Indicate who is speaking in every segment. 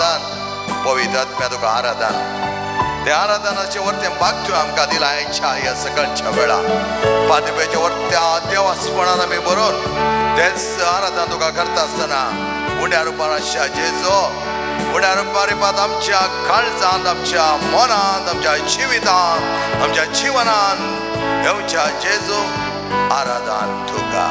Speaker 1: आराधन, पवित्र आत्म्या तुका आराधन. त्या आराधनाचे वरतें भाग आमकां दिला आयच्या ह्या सकाळच्या वेळा. पातळेच्या वरत्या देवास्पणान आमी बरोवन तेच आराधन तुका करता आसतना उण्या रुपान आशा जेजो उण्या रुपार आमच्या काळजांत, आमच्या मनांत, आमच्या जिवितांत, आमच्या जिवनांत येवच्या जेजो आराधन तुका.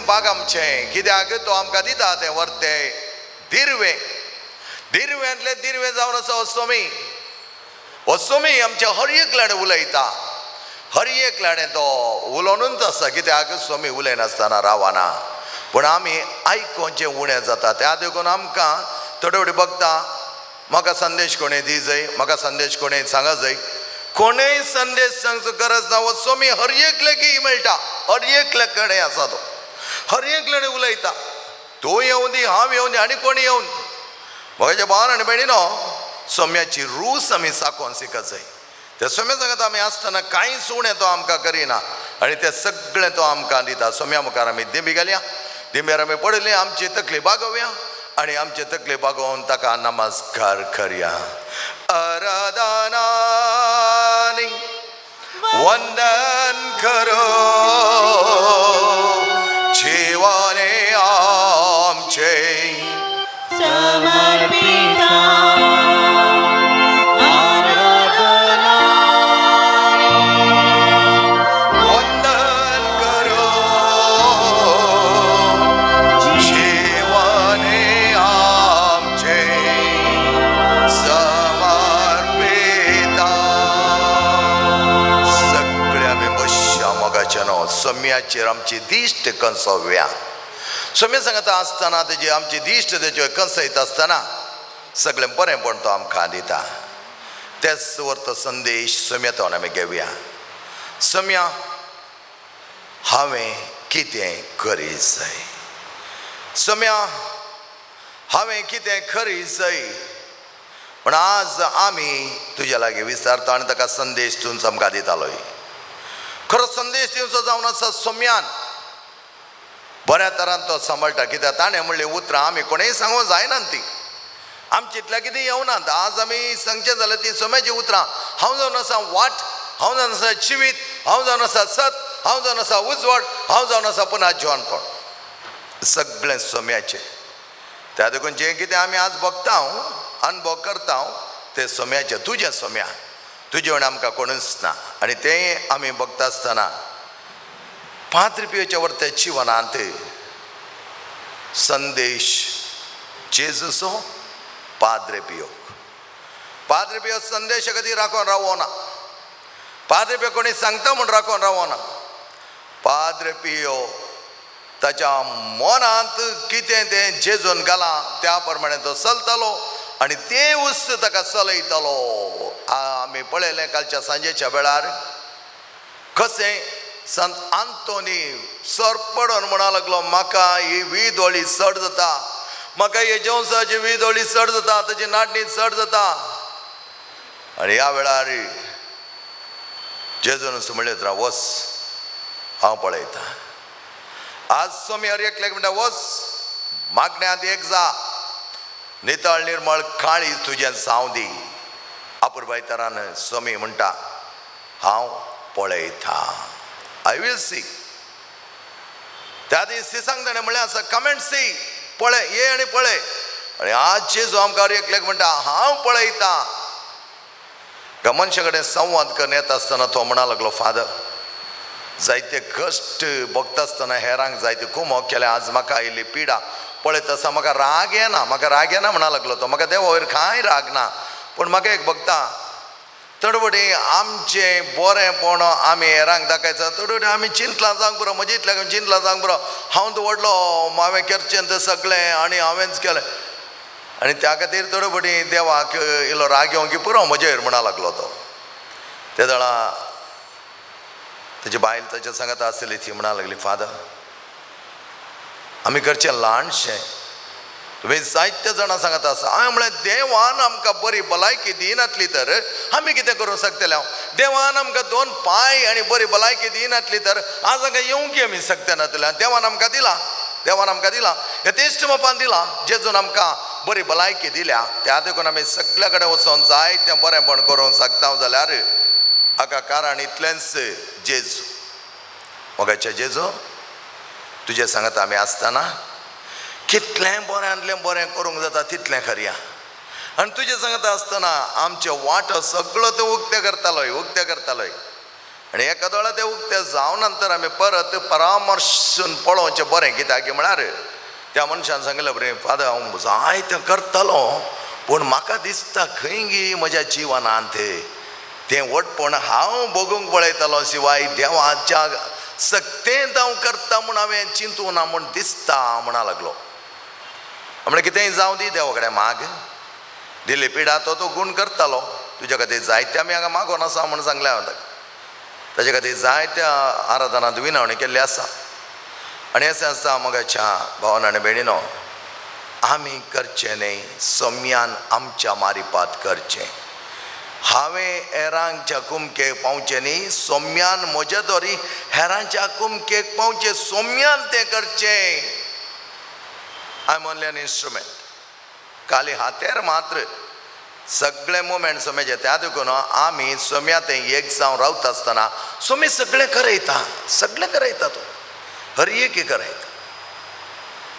Speaker 1: बाग आमचें कित्याक तो आमकां दिता तें वरतें दिरवें, दिरव्यांतलें दिरवें जावन आसा हो स्वामी. हो स्वामी आमच्या हर एक लाडे उलयता, हर एक लाडे तो उलोवनूच आसा. कित्याक स्वामी उलयनासतना रावना, पूण आमी आयकोवचें उणें जाता. त्या देखून आमकां थोडे फावटी बघता म्हाका संदेश कोणें दी जाय, म्हाका संदेश कोणें सांगा जाय. कोणेय संदेश सांगचो गरज ना. हो स्वामी हर एकल्याकय मेळटा, हर एकल्या कडेन आसा तो, हर एकल्याकडेन उलयता. तूं येवन दी, हांव येवन दी, आनी कोण येवन. म्हज्या भावान आनी भयणीनो, सोम्याची रूस आमी साकोन शिकत जाय. त्या सोम्या सांगत आमी आसतना कांयच उणें तो आमकां करिना आनी तें सगळें तो आमकां दिता. सोम्या मुखार आमी दिंबी घालया, दिंब्यार आमी पडली, आमची तकली बागोवया आनी आमची तकली बागोवन ताका नमस्कार करया. आराधनानी वंदन करो जीवने आमचे
Speaker 2: समर्पिता आराधनानी
Speaker 1: वंदन करो जीवने आमचे समर्पिता. सगळे आमी बसया मोगाच्या न्हू सम्याचेर आमची दिश्ट कंसोव्या. सोम्या सांगता आसतना तेजी आमची दिश्ट तेजे कंसयत आसतना सगळें बरेंपण तो आमकां दिता. तेच वर तो संदेश सोम्या तोंड आमी घेवया. सोम्या, हांवें कितें करी जाय? सोम्या, हांवें कितें खरी जाय? पूण आज आमी तुज्या लागीं विचारता आनी ताका संदेश दिवन आमकां दितालोय. खरो संदेश दिवचो जावन आसा सोम्यान बऱ्या तरान तो सांबाळटा. कित्याक ताणें म्हणलें उतरां आमी कोणेय सांगूंक जायना, ती आमची इतल्या कितें येवनात. आज आमी सांगचें जाल्यार ती सोम्याचीं उतरां, हांव जावन आसा वाट, हांव जावन आसा जिवीत, हांव जावन आसा सत, हांव जावन आसा उजवाड, हांव जावन आसा पुन्हा जिवनपण. सगळें सोम्याचें. त्या देखून जें कितें आमी आज भोगता, अनुभव करता तें सोम्याचें, तुजें सोम्या, तुजें म्हण आमकां कोणूच ना. आनी तें आमी भोगता आसतना पाद्र पियोच्या वर्ते जिवनांत संदेश जेजूचो पाद्र पियो. पाद्र पियो संदेश खातीर राखोन रावना, पाद्र पियो कोणी सांगता म्हूण राखोन रावना. पाद्र पियो ताच्या मनांत कितें तें जेजून घालां त्या प्रमाणे तो चलतालो आनी ते वस्त ताका चलयतालो. आमी पळयलें कालच्या सांजेच्या वेळार कशें संत आंतोनी सर पडोन म्हणा लागलो, म्हाका ही वीदोळी चड जाता, म्हाका हे जेवसाची वीदोळी चड जाता, ताची नाटणी चड जाता. आनी ह्या वेळार जेजून म्हणलें, वच हांव पळयता. आज सोमी हर एकल्याक म्हणटा, वच मागण्यांत एक जा, नितळ निर्मळ काळीज तुजें जावं दी. अपुरबाय तरान सोमी म्हणटा, हांव पळयता, I will see. त्या दीस दिसांक ताणें म्हणलें आसा, कमेंट सी, पळय, ये आनी पळय. आनी आज जेजू आमकां एकल्याक म्हणटा, हांव पळयता. मनशा कडेन संवाद करून येता आसतना तो म्हणा लागलो, फादर जायते कश्ट भोगता आसतना हेरांक जायते कुमोक केलें, आज म्हाका आयिल्ली पिडा पळयत आसा, म्हाका राग येना, म्हाका राग येना म्हणा लागलो तो. म्हाका देवा वयर कांय राग ना, पूण म्हाका एक भोगता थोडे आमचें बरेंपण आमी हेरांक दाखयता, थोडे आमी चिंतलां जावंक पुरो, म्हजे इतल्याक चिंतलां जावंक पुरो, हांव तो व्हडलो, हांवें करचें तें सगळें आनी हांवेंच केलें. आनी त्या खातीर थोडे फावटी देवाक इल्लो राग येवंक पुरो म्हजेर म्हणा लागलो तो. ते वेळा ताजी बायल ताच्या सांगात आसली, ती म्हणा लागली, फादर आमी करचें ल्हानशें, तुमी जायते जाणां सांगत आसा. हांवें म्हणलें, देवान आमकां बरी भलायकी दिनातली तर आमी कितें करूंक शकतले? हांव देवान आमकां दोन पांय आनी बरी भलायकी दिनातली तर आज हांगा येवंक आमी शकते नातले. देवान आमकां दिला, देवान आमकां दिला, यथेश्ट मापान दिला, जेजून आमकां बरी भलायकी दिल्या. त्या देखून आमी सगल्या कडेन वचोन जाय तें बरेंपण करूंक शकता जाल्यार हाका कारण इतलेंच जेजू. मोगाचे जेजू, तुजें सांगता आमी आसतना कितलें बऱ्यांतलें बरें करूंक जाता तितलें करया. आनी तुजें सांगता आसतना आमचे वांटो सगळो ते उक्ते करतालोय, उक्ते करतालोय. आनी एका दोळा ते उक्ते जावन नंतर आमी परत परामर्शून पळोवचें बरें. कित्याक म्हळ्यार त्या मनशान सांगलें, बरें फादर हांव जायतें करतालो, पूण म्हाका दिसता खंय गी म्हज्या जिवनांत तें व्हडपण हांव भोगूंक पळयतालो, शिवाय देवाच्या सक्तेंत हांव करता म्हूण हांवें चिंतूं ना म्हूण दिसता म्हणा लागलो. म्हणलें, कितेंय जावं दी, देवा कडेन माग, दिल्ली पिडा तो तो गूण करतालो, तुज्या खातीर जायते आमी हांगा मागोन आसा म्हूण सांगलें हांवें ताका. ताजे खातीर जायत्या आराधनांत विनवणी केल्ली आसा. आनी अशें आसता मोगाच्या भावान आनी भयणीनो, आमी करचें न्हय, सोम्यान आमच्या मारिपात करचें. हांवें हेरांच्या कुमकेक पावचें न्ही, सोम्यान म्हज्या दोरी हेरांच्या कुमकेक पावचें, सोम्यान तें करचें. I am only an instrument. खाली हातेर मात्र सगळे मुमेंट सोम्याचे. त्या देखून आमी सोम्या तें एक जावन रावता आसतना सोमी सगळें करयता, सगळें करयता, तो हर एक करयता.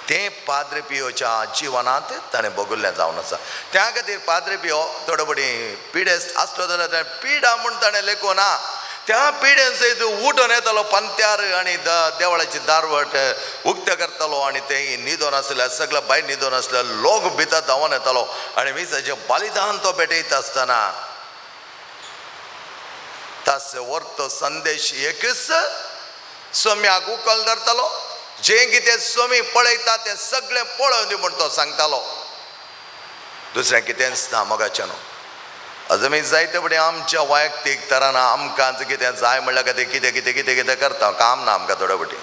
Speaker 1: तें पाद्र पियोच्या जिवनांत ताणें भोगल्लें जावन आसा. त्या खातीर पाद्र पियो थोडे फावटी पिडेस्त आसलो जाल्यार ताणें पिडा म्हूण ताणें लेखूं ना, त्या पिडेन सयत उठून येतालो पंत्यार आनी देवळाची दारवट उक्तें करतालो आनी ते न्हिदोन आसले, सगळे भायर न्हिदोन आसले, लोक भितर धांवून येतालो आनी मिसाचें बलिदान तो भेटयता आसतना ताचे वर्तो संदेश एकच, सोम्याक उकल धरतालो, जें कितें सोमी पळयता तें सगळें पळोवन दी म्हूण तो सांगतालो, दुसरें कितेंच ना. मोगाचें न्हू आमी जायते फुडें आमच्या वैयक्तीक तरान आमकां कितें जाय म्हणल्यार खातीर कितें कितें कितें कितें करता, काम ना आमकां थोडे फावटी.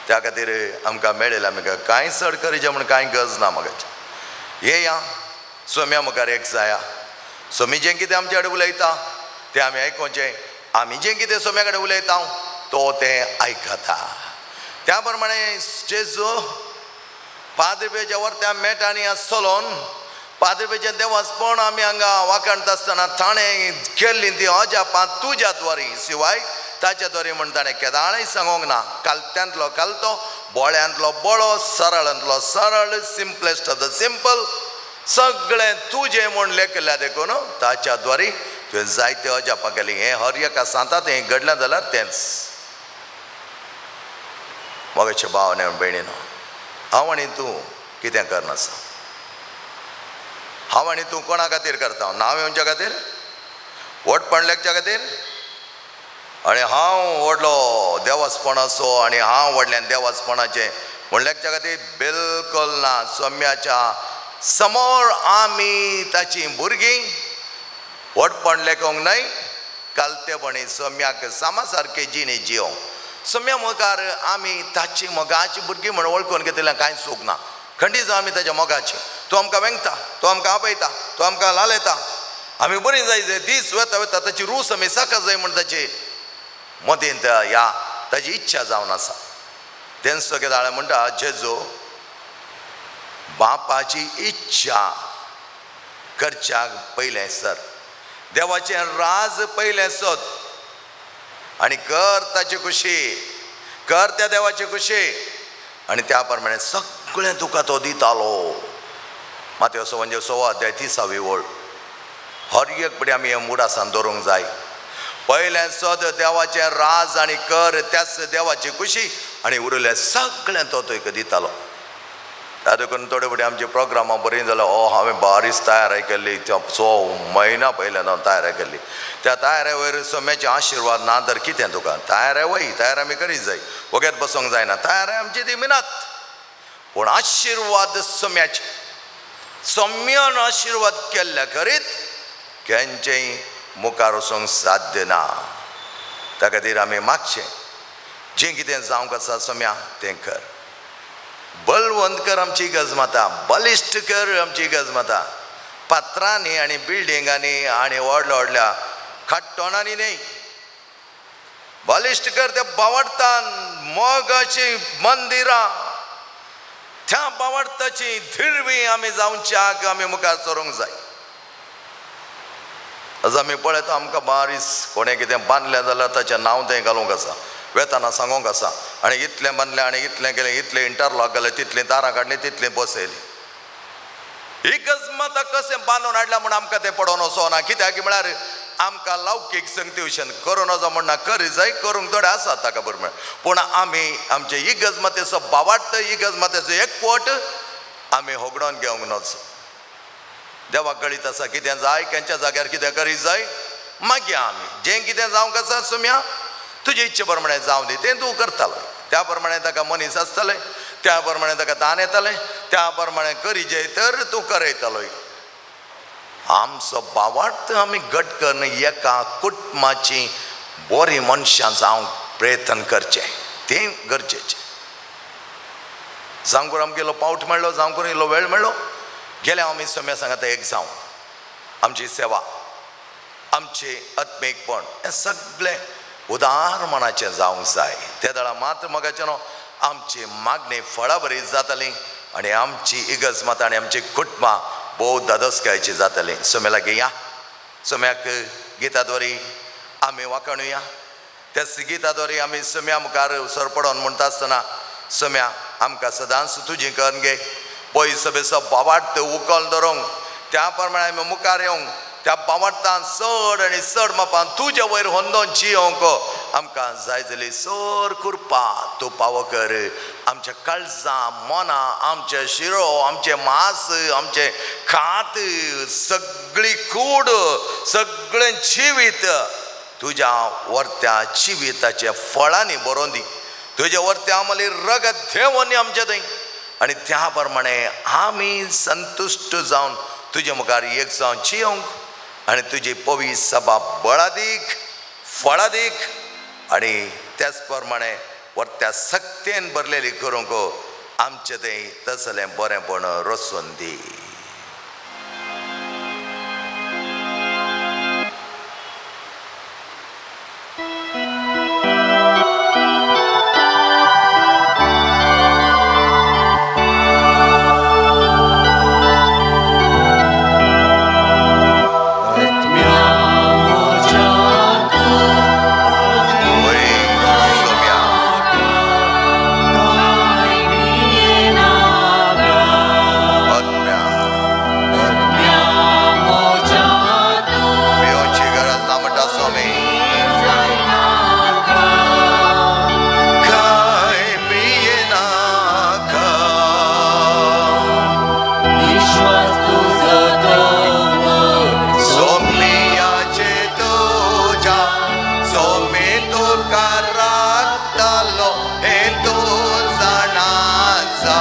Speaker 1: त्या खातीर आमकां मेळिल्लें आमकां कांय चड करचें म्हूण कांय गरज ना. मोगाचें येया सोम्या मुखार एक जाया, सोमी जें कितें आमचे कडेन उलयता तें आमी आयकोचें, आमी जें कितें सोम्या कडेन उलयता तो तें आयकता. त्या प्रमाणे जेजू पाद्र वर त्या मेटांनी चलोन पाद्रपेचें देवासपण आमी हांगा वाखाणता आसतना ताणें केल्ली ती अजापां तुज्या द्वारी शिवाय ताच्या द्वारे म्हण ताणें केदाळय सांगोंक ना. कालत्यांतलो कालतो, बोळ्यांतलो बोळो, सरळांतलो सरळ, सिम्पलेस्ट ऑफ the simple, सगळें तुजें म्हूण लेखिल्लें देखून ताच्या द्वारे तुवें जायते अजापां केली. हें हर एका सांता तें घडलें जाल्यार तेंच. मोगाचे भाव आनी भयणीनो, हांव आनी तूं कितें करनासा? हांव आनी तूं कोणा खातीर करता? नांव येवच्या खातीर, व्हडपण लेखच्या खातीर? आनी हांव व्हडलो देवासपणाचो आनी हांव व्हडल्यान देवासपणाचें म्हूण लेखच्या खातीर? बिलकुल ना. सोम्याच्या समोर आमी ताचीं भुरगीं, व्हडपण लेखूंक न्हय, कालतेपणी सोम्याक सामा सारके जिणे जियोंक. सोम्या मुखार आमी ताची मोगाची भुरगीं म्हण वळखून घेतिल्ल्यान कांय चूक ना. खंडीत आमी ताच्या मोगाची. तो आमकां वेंगता, तो आमकां आपयता, तो आमकां लालयता. आमी बरीं जाय जाय दीस वता वता ताची रूस आमी साका जाय म्हण ताची मतींत ह्या ताची इच्छा जावन आसा. तेंच तो कितें म्हणटा, जेजू बापाची इच्छा करच्याक पयलें सर, देवाचें राज पयलें सोद आनी कर ताची खुशी, कर त्या देवाची खुशी, आनी त्या प्रमाणे सगळें तुका तो दितालो. मातयो म्हणजे 1.25 अध्याय 30वी ओळ. हर एक पडी आमी हें मुडासान दवरूंक जाय. पयलें सोद देवाचें राज आनी कर त्याच देवाची खुशी, आनी उरिल्लें सगळें तो तुका दितालो. त्या देखून थोडे फुडें आमची प्रोग्रामां बरीं जाल्यार, ओ हांवें बारीच तयारी केल्ली, त्या 6 म्हयन्या पयल्यान हांव तयारी केल्ली. त्या तयारे वयर सोम्याचे आशिर्वाद ना तर कितें तुका? तयारी वय, तयारी आमी करीत जाय, वगैरे बसूंक जायना. तयारी आमची ती मिनात, पूण आशिर्वाद सोम्याचे, सोम्यान आशिर्वाद केल्ल्या करीत केंचेय मुखार वचूंक साध्य ना. त्या खातीर आमी मागचें, जें कितें जावंक आसा सोम्या तें कर. बलवंत कर आमची गजमाता, बलिश्ट कर आमची गजमाता. पात्रांनी आनी बिल्डिंगांनी आनी व्हडल्या व्हडल्या खाट्टोणांनी न्हय, बलिश्ट कर त्या बावडतान मोगाची मंदिरां, त्या बावडताची धिरवी आमी जावच्याक आमी मुखार सरूंक जाय. आज आमी पळयता आमकां बारीस कोणें कितें बांदलें जाल्यार ताचें नांव तें घालूंक आसा, वेताना सांगूंक आसा, आनी इतलें बांदलें आनी इतलें केलें, इतलें इंटरलॉक घालें, तितलीं तारां काडलीं, तितलीं बसयलीं. ही गजमाता कशें बांदून हाडल्या म्हूण आमकां तें पडोवन वचो ना. कित्याक म्हळ्यार आमकां लौकीक संगती करूं नजो म्हण ना, करी जाय, करूंक थोडे आसा ताका बरोबर, पूण आमी आमचे ही गजमातेचो बावाट, ही गजमातेचो एकवट आमी होगडोवन घेवंक नजो. देवाक कळीत आसा कितें जाय, केंच्या जाग्यार कितें करी जाय. मागीर आमी जें कितें जावंक आसा सोम्या तुजे इच्छे प्रमाणे जावं दी, तें तूं करतालो. त्या प्रमाणे ताका मनीस आसतले, त्या प्रमाणे ताका दान येतालें, त्या प्रमाणे करी जे तर तूं करयतालो. आमचो बावार्थ आमी घट करून एका कुटुंबाची बरीं मनशां जावंक प्रयत्न करचें, तें गरजेचें. जावंक आमकां इल्लो पावट मेळ्ळो, जावंक इल्लो वेळ मेळ्ळो, गेल्या आमी सोम्या सांगाता एक जावं, आमची सेवा, आमचें आत्मीकपण हें सगळें उदार मनाचें जावंक जाय. ते दळा मात्र मोगाचें न्हू आमची मागणी फळां बरी जाताली आनी आमची इगर्ज मात आनी आमची कुटुंबां भोव दादोसकायची जाताली. सोम्या लागीं या, सोम्याक गिताद्वारी आमी वाखाणुया. त्याच गिताद्वारी आमी सोम्या मुखार सरपडोन म्हणटा आसतना, सोम्या आमकां सदांच तुजी करून घे, पयसो बेसो बावाट उकल धरूंक, त्या प्रमाणे आमी मुखार येवंक, त्या बावाटान चड आनी चड मापान तुज्या वयर होंदोन जियोंक आमकां जाय जाली सर कृपा तूं पावो कर. आमच्या काळजां, मनां, आमचे शिरो, आमचे मांस, आमचे खात, सगळी कूड, सगळें जिवीत तुज्या वर्त्या जिविताच्या फळांनी बरोवन दी. तुज्या वर्त्या आमली रगत देवनी आमच्या थंय, आनी त्या प्रमाणे आमी संतुश्ट जावन तुजे मुखार एक जावन जियोंक आनी तुजी पवी सभा बळादीक फळादीक आनी त्याच प्रमाणे वर्त्या सक्तेन भरलेली करूंक आमचें थंय तसलें बरेंपण रचून दी. हें तूं जाणा जा.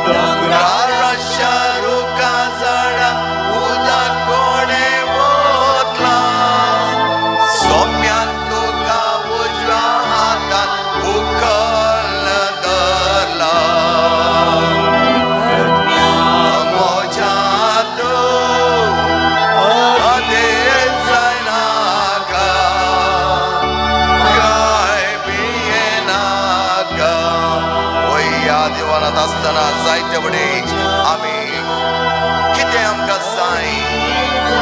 Speaker 1: दोंगरार अशा रुखा झाडां उदक कोणें ओतलां, सोम्यान तुका उजव्या हातान उखल धरला. म्हज्या तूं आदेश जायनाका, काय भियेनाका. ह्या दिवानांत आसतना जायते फुडें आमी कितें आमकां जाय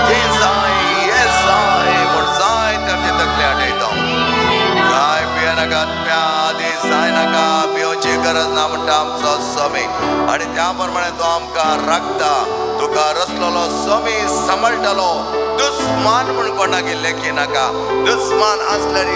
Speaker 1: तें जाय हें जाय म्हूण जायते आमचे तकले आटयता. काय भियेनाका आत्म्या, आदेश जायनाका, भिवची गरज ना म्हणटा आमचो स्वामी. आनी त्या प्रमाणे तो आमकां राखता. तुका रचलेलो स्वामी सांबाळटलो. दुस्मान म्हूण कोणाक लेखी नाका. दुस्मान आसल्यार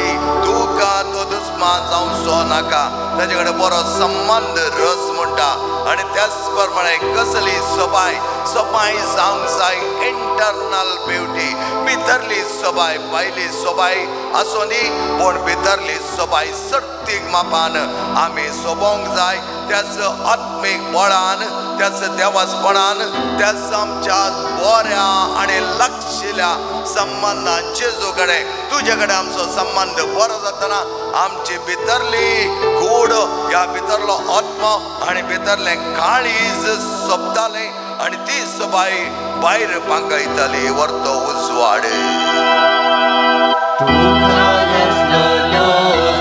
Speaker 1: तुका तो दुस्मान जावचो नाका. ताजे कडेन बरो संबंद रस म्हणटा. आनी त्याच प्रमाणे कसली सोबाय, सोबाय जावंक जाय, इंटरनल ब्युटी, भितरली सोबाय, भायली सोबाय आसूं दी, पूण भितरली सोबाय सर्तीक मापान आमी सोबोवंक जाय. त्याच आत्मीक बळान, त्याच देवासपणान, त्याच आमच्या बऱ्या आनी लागशिल्ल्या संबंदान जेजू कडेन, तुजे कडेन आमचो संबंद बरो जातना आमची भितरली कूड, ह्या भितरलो आत्मो आनी भितरलें काळीज सोबतालें आनी ती सोबाय भायर पांकयताली वर्तो उजवाड.
Speaker 2: तुका रचलेलो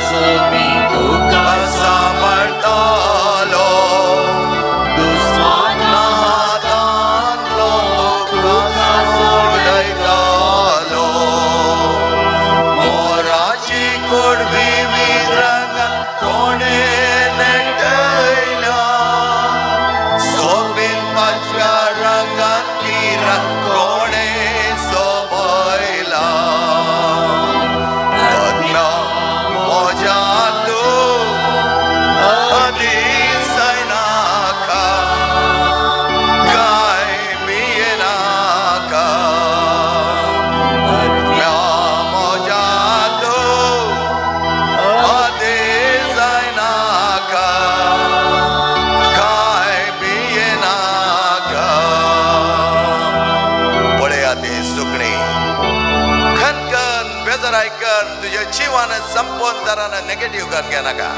Speaker 2: स्वामी तुका
Speaker 1: सांबाळटलो,
Speaker 2: दुस्माना
Speaker 1: हातांतलो तुका सोडयतलो. मोराची कूड विविध रंगान कोणें नेटयल्या, सोबीत पांचव्या रंगान किराक कोणें सोबयला. आत्म्या म्हज्या तूं आदीं जायनाका, काय भियेनाका. आत्म्या म्हज्या तूं आदीं जायनाका, काय भियेनाका. पळया ती सुकणीं खनकन बेजाराय कर, तुज्या जिवान संपोवन तरान नेगेटीव करून घेनाका.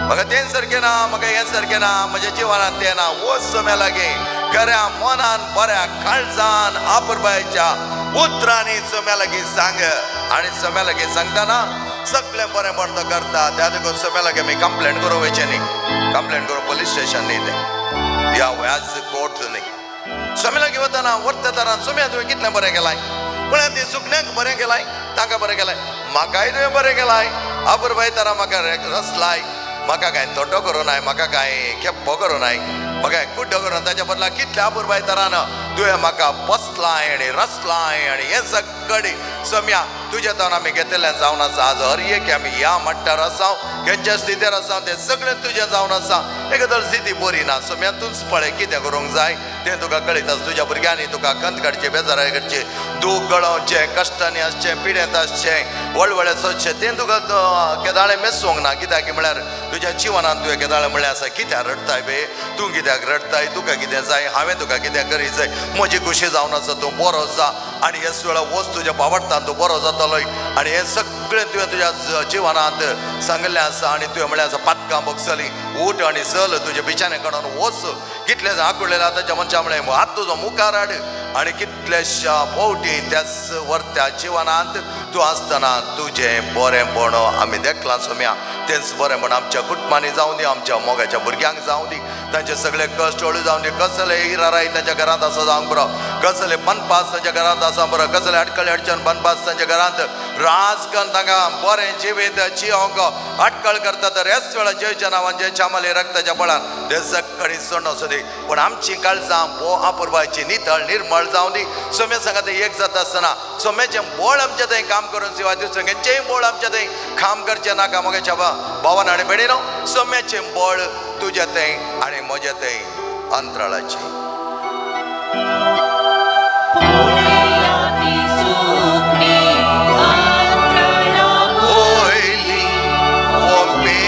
Speaker 1: म्हाका तें सारकें ना, म्हाका हें सारकें ना, म्हज्या जिवनांत तें ना. वच सोम्या लागीं खऱ्या मनान, बऱ्या काळजान, आपुरबायेच्या उतरांनी सोम्या लागीं सांग. आनी सोम्या लागीं सांगतना सगळें बरें म्हण तो करता. त्या देखून सोम्या लागीं आमी कंप्लेन करूंक वयचें न्ही. कंप्लेन करूंक पोलीस स्टेशन न्ही तें, ह्या व्याज कोर्ट न्ही. सोम्या लागीं वतना वरत्या तरान, सोम्या तुवें कितलें बरें केलां, पळय ती सुकण्याक बरें केलां, तांकां बरें केलां, म्हाकाय तुवें बरें केलां. आपुरबाय तरा म्हाका रसलाय, म्हाका कांय तोटो करूं नाय, म्हाका कांय खेप्पो करूं नाय, म्हाका कुड्डो करूं. ताच्या बदला कितल्या आपुरबाय तरान तुवें म्हाका बसलाय आनी रसलाय. आनी हें सगळें सोम्या तुज्या तावन आमी घेतिल्लें जावन आसा. आज हर एक आमी ह्या मट्टार आसा, खंयच्या स्थितीर आसा तें सगळें तुजें जावन आसा. एक तर स्थिती बरी ना सोम्या, तूंच पळय कितें करूंक जाय तें तुका कळीत आसा. तुज्या भुरग्यांनी तुका खंत काडचें, बेजाराय काडचें, दूख गळोवचें, कश्टांनी आसचें, पिडेंत आसचें, वळवळे सोदचें, तें तुका केदाळें मेसूंक ना. कित्याक म्हळ्यार तुज्या जिवनांत तुवें केदाळें म्हळ्ळें आसा, कित्याक रडटाय बे तूं, कित्याक रडटाय, तुका कितें जाय, हांवें तुका कितें करी जाय, म्हजी खुशी जावन आसा, तूं बरो जा आनी हेच वेळार वच तुज्या बावडटान तूं बरो जातलो. आनी हें सगळें तुवें तुज्या जिवनांत सांगिल्लें आसा. आनी तुवें म्हळ्ळें आसा, पातकां भोगसलीं, उठ आनी चल तुज्या बिचाने कडून वच. कितले जाण आकुडलेले आतांच्या मनशा म्हळें, हात तुजो मुखार हाड. आनी कितल्याश्या फावटी त्याच वर्त्या जिवनांत तूं आसतना तुजें बरेंपण आमी देखलां सोम्या. तेंच बरेंपण आमच्या कुटुंबांनी जावं दी, आमच्या मोगाच्या भुरग्यांक जावं दी, तांचे सगळे कश्ट हळू जावं दी. कसले इराराय तांच्या घरांत आसा जावंक बरो, कसले बनपास तांच्या घरांत आसा बरो, कसले अडकळे अडचण बनपास तांच्या घरांत राज करून तांकां बरें जिवीत जियोंक अटकळ करता. तर ह्याच वेळार जयच्या नांवान, जयच्या माले रक्ताच्या बळान ते सगळी सोडून आसूं दी. पूण आमची काळजां भो आपुरबायची नितळ निर्मळ जावं दी. सोम्या सांगात एक जाता आसतना सोम्याचें बळ आमच्या थंय काम करून शिवाय दुसरें खंयचेंय बळ आमच्या थंय काम करचें नाका. म्हगेच्या भावान आनी भयणीनो, सोम्याचें बळ तुज्या थंय आनी म्हज्या थंय अंतराळाचें.
Speaker 2: पळया ती सुकणीं अंतराळा
Speaker 1: वयली ओंपी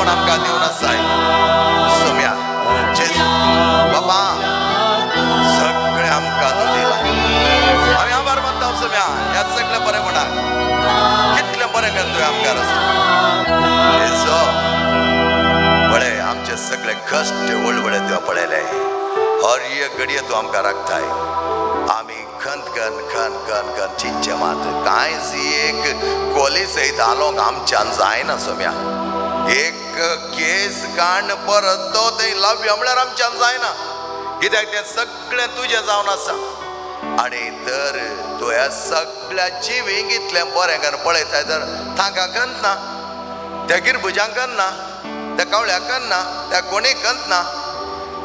Speaker 1: बरेंपण आमकां दिवन आसाय सोम्या जेजू बाबा, सगळें आमकां तूं दिलां. आमी आभार मानता सोम्या ह्या सगळ्या बरेंपणाक. कितलें बरें कर तुवें आमकां आसा जेजू. पळय आमचे सगळे कश्ट वळवळे तुवें पळयले, हर एक घडये तूं आमकां राखताय. आमी खंत कन खन खन खन चिंतचें मात कांयच एक कोली सयत हालोवंक आमच्यान जायना सोम्या. एक केस काण परत तो थंय लावया म्हळ्यार आमच्यान जायना, कित्याक तें सगळें तुजें जावन आसा. आनी तर तूं ह्या सगळ्या जिवींक इतलें बरें करून पळयताय तर तांकां खंत ना, त्या गिरबुजांक खंत ना, त्या कावळ्याक खंत ना, त्या कोणीक खंत ना.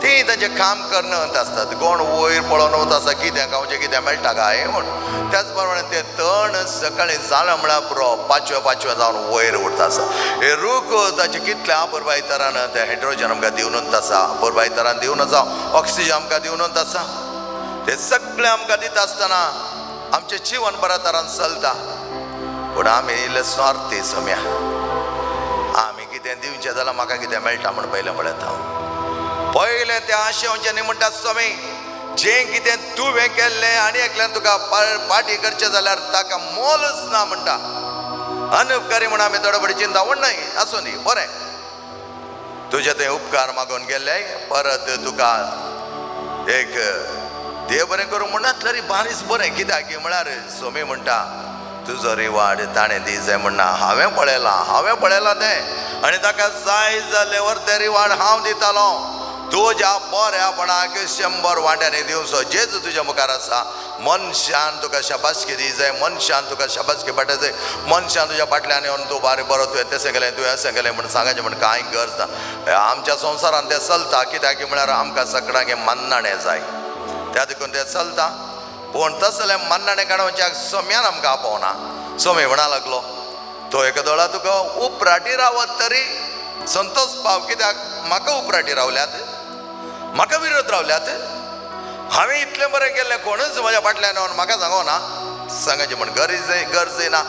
Speaker 1: ती तांचें काम करून आसतात, कोण वयर पळोवन वता आसा कितें खावचें कितें मेळटा काय म्हूण. त्याच प्रमाणे ते तण सकाळीं जालें म्हळ्यार पुरो पांचव्या पांचव्या जावन वयर उरता आसा. हे रूख ताचे कितले अपुरबाय तरान ते हायड्रोजन आमकां दिवन आसा, अपुरबाय तरान दिवन आसा, ऑक्सिजन आमकां दिवन आसा. ते सगळें आमकां दिता आसतना आमचें जिवन बऱ्या तरान चलता. पूण आमी इल्ले स्वार्थी सोम्या, आमी कितें दिवचें जाल्यार म्हाका कितें मेळटा म्हूण पयलें पळयता. पयलें त्या आशेवचें न्ही म्हणटा स्वामी, जें कितें तुवें केल्लें आनी एकल्यान तुका पाटी करचें जाल्यार ताका मोलच ना म्हणटा. अनुपकारी म्हण आमी थोडे बडी चिंता म्हण न्हय, आसूं दी बरें तुजे थंय उपकार मागून गेल्ले परत तुका एक देव बरें करूं म्हणनासल्यार बारीस बरें. कित्याक म्हळ्यार स्वामी म्हणटा तुजो रिवाड ताणें दी जाय म्हणना. हांवें पळयलां, हांवें पळयलां तें आनी ताका जाय जाल्यार तें रिवाड हांव दितालो. तुज्या बऱ्यापणाक 100 वांट्यांनी दिवचो. जेजू तुज्या मुखार आसा. मनशान तुका शाबासकी दी जाय, मनशान तुका शाबासकी पाटय जाय, मनशान तुज्या फाटल्यान येवन तूं बारे बरो तुवें तें केलें तुवें अशें केलें म्हण सांगाचें म्हण कांय गरज ना. आमच्या संवसारान तें चलता, कित्याक म्हळ्यार आमकां सगळ्यांक मान्नाणें जाय, त्या देखून तें चलता. पूण तसलें मान्नाणें काडोवच्याक सोम्यान आमकां आपोवना. सोमी म्हणा लागलो तो एका दोळा तुका उपराटी रावत तरी संतोष पाव, कित्याक म्हाका उपराटी रावल्यात, म्हाका विरोध रावल्यात. हांवें इतलें बरें केल्लें कोणूच म्हज्या फाटल्यान येवन म्हाका सांगना, सांगाचें म्हण गरज गरज ना.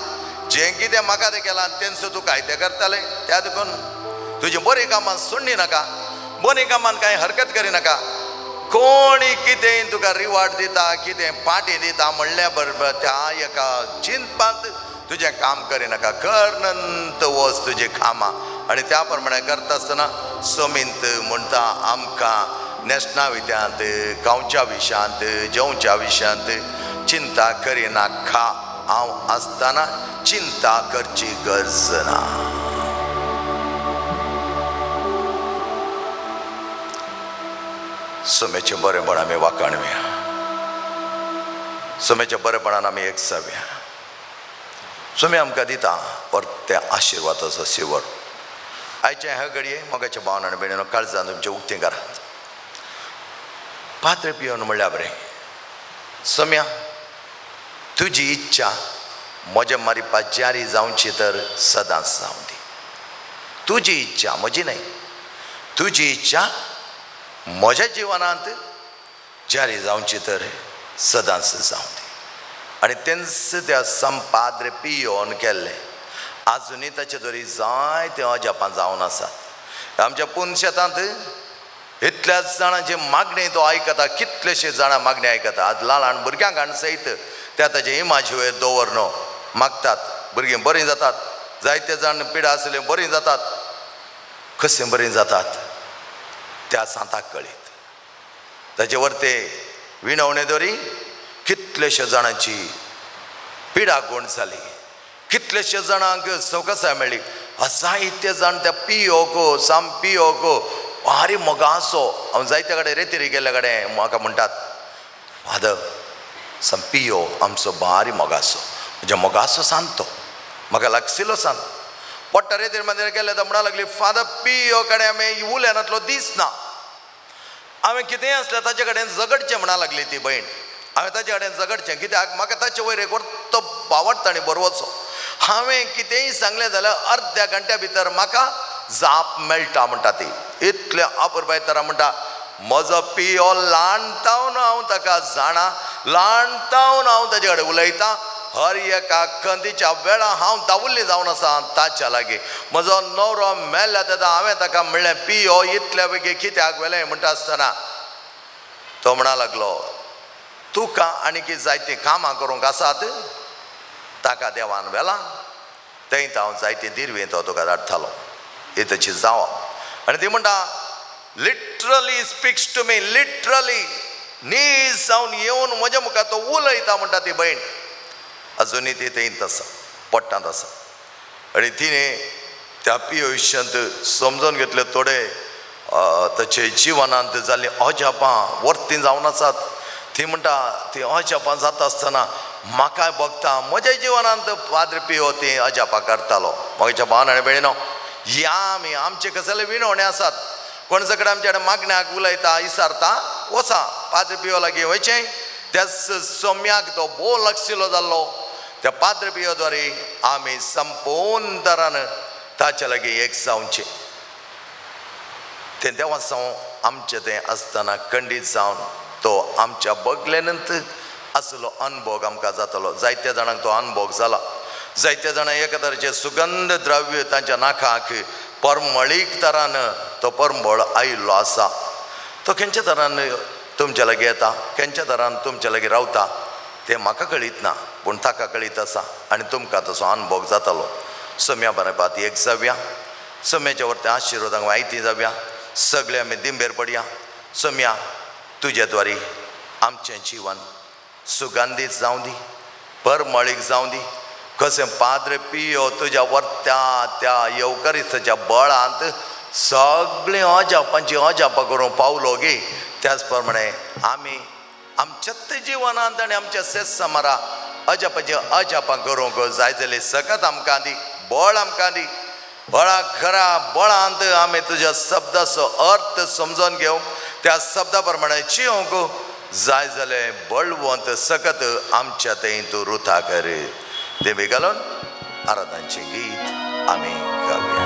Speaker 1: जें कितें म्हाका तें केलां तेंच तूं कांय तें करतालें, त्या देखून तुजी बरीं कामां सोडणी नाका, बरीं कामान कांय हरकत करिनाका. कोणी कितें तुका रिवार्ड दिता, कितें पाटी दिता म्हणल्या बरोबर त्या एका चिंतपांत तुजें काम करिनाका. करनंत वच तुजीं कामां आनी त्या प्रमाणे करता आसतना सोमींत म्हणटा आमकां न्हेसणा विद्यांत, खावच्या विशयांत, जेवच्या विशयांत चिंता करिनाका. हांव आसतना चिंता करची गरज ना. सोम्याचें बरेंपण आमी वाखाणुया, सोम्याच्या बरेपणान आमी एक जावया. सोमी आमकां दिता परते आशिर्वादाचो शिवर. आयचे ह्या घडये मोगाच्या भावन आनी भयणीनो काळजान तुमचें उक्तें करात. पात्र पिवन म्हणल्यार बरें सोम्या तुजी इच्छा म्हज्या मारिपा जारी जावची तर सदांच जावं दी. तुजी इच्छा म्हजी न्हय, तुजी इच्छा म्हज्या जिवनांत जारी जावची तर सदांच जावं दी. आनी तेंच त्या संपाद्रे पियोन केल्लें. आजुनूय ताचे दरी जायते अजापां जावन आसात. आमच्या पुनशेतांत इतल्याच जाणांची मागणी तो आयकता, कितलेशे जाणां मागणी आयकता. आज ल्हान ल्हान भुरग्यांक हाडून सयत त्या ताचे इमाजी वयर दवर मागतात. भुरगीं बरीं जातात, जायते जाण पिडा आसले बरीं जातात. कशें बरीं जातात त्या सांताक कळीत. ताचे वरते विणवणे दरी कितलेशे जाणांची पिडा गुण जाली, कितलेशे जाणांक सवकसाय मेळ्ळी. जायते जाण त्या पियोको साम पियोको भारी मोगासो. हांव जायते कडेन रेतीरी गेल्ल्या कडेन म्हाका म्हणटात फादर साम पियो आमचो भारी मोगासो, म्हज्या मोगासो सांत तो, म्हाका लागशिल्लो सांत. पोट्टा रेतीर मंदिर गेले तर म्हणा लागली फादर पियो कडेन आमी उलयनातलो दीस ना. हांवें कितेंय आसलें ताचे कडेन झगडचें म्हणा लागली ती भयण. हांवें ताचे कडेन झगडचें कित्याक म्हाका ताचे वयर एक वर्तो बावडटा आनी बरवचो. हांवें कितेंय सांगलें जाल्यार अर्द्या घंट्या भितर म्हाका जाप मेळटा म्हणटा ती. इतलें अपुरबाय तरा म्हणटा म्हजो पियो ल्हान तावन हांव ताका जाणा, ल्हान तावन हांव ताचे कडेन उलयतां. हर एका खंतीच्या वेळा हांव दावुल्ली जावन आसा ताच्या लागीं. म्हजो न्हवरो मेल्ल्या तेन्ना हांवें ताका म्हणलें पियो इतल्या बेगीन कित्याक व्हेलें म्हणटा आसतना तो म्हणा लागलो तुका आनी जायतीं कामां करूंक आसात, ताका देवान व्हेला थंय हांव जायतीं दिरवीं तो तुका धाडटालो. ही ताची जावप. आनी ती म्हणटा literally speaks to me, literally नीज जावन येवन म्हज्या मुखार तो उलयता म्हणटा ती भयण. अजुनूय ती थंयच आसा, पोट्टांत आसा. आनी तिणें त्या पियोश्यांत समजून घेतले थोडे ताचे जिवनांत जाल्लीं अजापां वर्तीं जावन आसात. ती म्हणटा ती अजापां जाता आसतना म्हाकाय भोगता म्हज्या जिवनांत पाद्र पियो ती अजापां करतालो. म्हज्या भावान आनी भयणीनो, ह्या आमी आमचे कसले विनवणे आसात, कोण सगळे आमच्या कडेन मागण्याक उलयता इसारता वचा पाद्र पियो लागीं वयचें. त्याच सोम्याक तो भोव लागशिल्लो जाल्लो. त्या पाद्र पियो द्वारे आमी संपूर्ण तरान ताच्या लागीं एक जावचें. तें देवासांव आमचें तें आसतना खंडीत जावन तो आमच्या बगलेनंत आसलो अनभोग आमकां जातलो. जायत्या जाणांक तो अनभोग जाला. जायत्या जाणां एका तरेचें सुगंध द्रव्य तांच्या नाकाक परमळीक तरान तो परमळ आयिल्लो आसा. तो खंयच्या तरान तुमच्या लागीं येता, खंयच्या तरान तुमच्या लागीं रावता तें म्हाका कळीत ना, पूण ताका कळीत आसा आनी तुमकां तसो अनभोग जातलो. सम्या बरें एक जावया, सम्याच्या वरते आशिर्वादांक वायती जावया, सगळे आमी दिंबेर पडया. सम्या तुज्या द्वारी आमचें जिवन सुगंधीत जावं दी, परमळीक जावं दी. कशें पाद्र पियो तुज्या वर्त्या त्या येवकरिस्ताच्या बळांत सगळीं अजापांची अजापां करूंक पावलो गी, त्याच प्रमाणे आमी आमच्याच जिवनांत आनी आमच्या सेस समारा अजापाची अजापां करूंक जाय जाल्यार सकत आमकां दी, बळ आमकां दी. बळा खरा बळांत आमी तुज्या शब्दाचो अर्थ समजून घेवंक त्या शब्दा प्रमाणे चिवंक जाय जालें बळवंत सकत आमच्या थंय तूं रुथा कर. देवी घालून आराधनाचें गीत आमी गावया.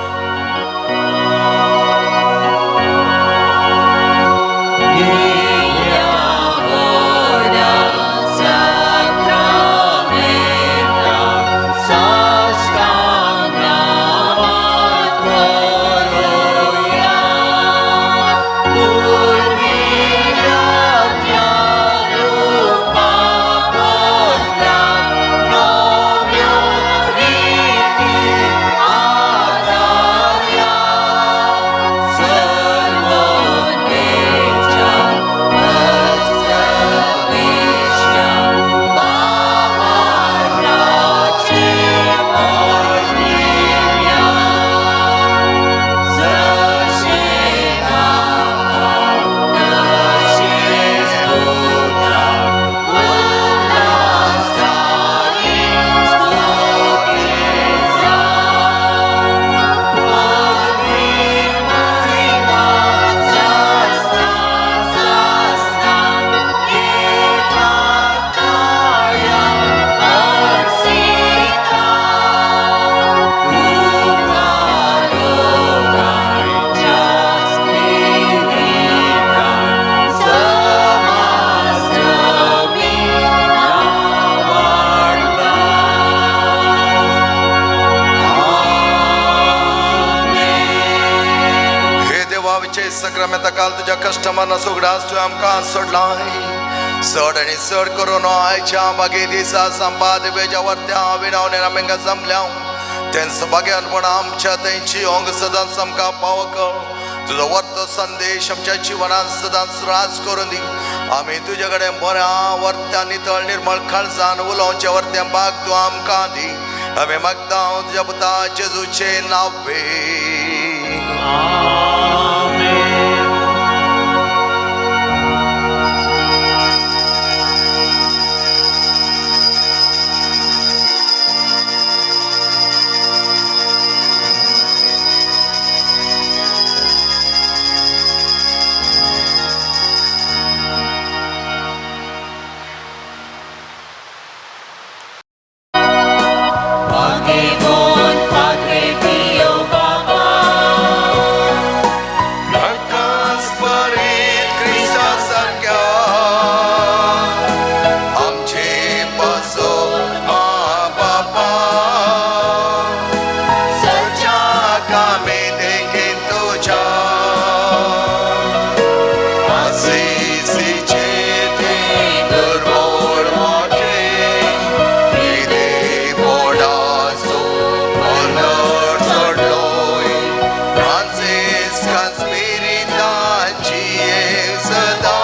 Speaker 1: तुज्या कस्टमर सुगडास तुवें आमकां सोडला चड आनी चड करून आयच्या मागीर दिसा संपाद बेजा वर्त्या विणावणे आमकां जमल्या तेंच भाग्यानपण आमच्या तेंची अंग सदांच आमकां पावक. तुजो वर्तो संदेश आमच्या जिवनान सदांच राज करून दी. आमी तुज्या कडेन बऱ्या वर्त्या नितळ निर्मळ काळजान उलोवच्या वर्त्या बाग तूं आमकां दी. आमी मागता तुज्या पुता जेजूचें नांव.
Speaker 2: Padre Pio Baba,
Speaker 1: स्पिरिताची सदा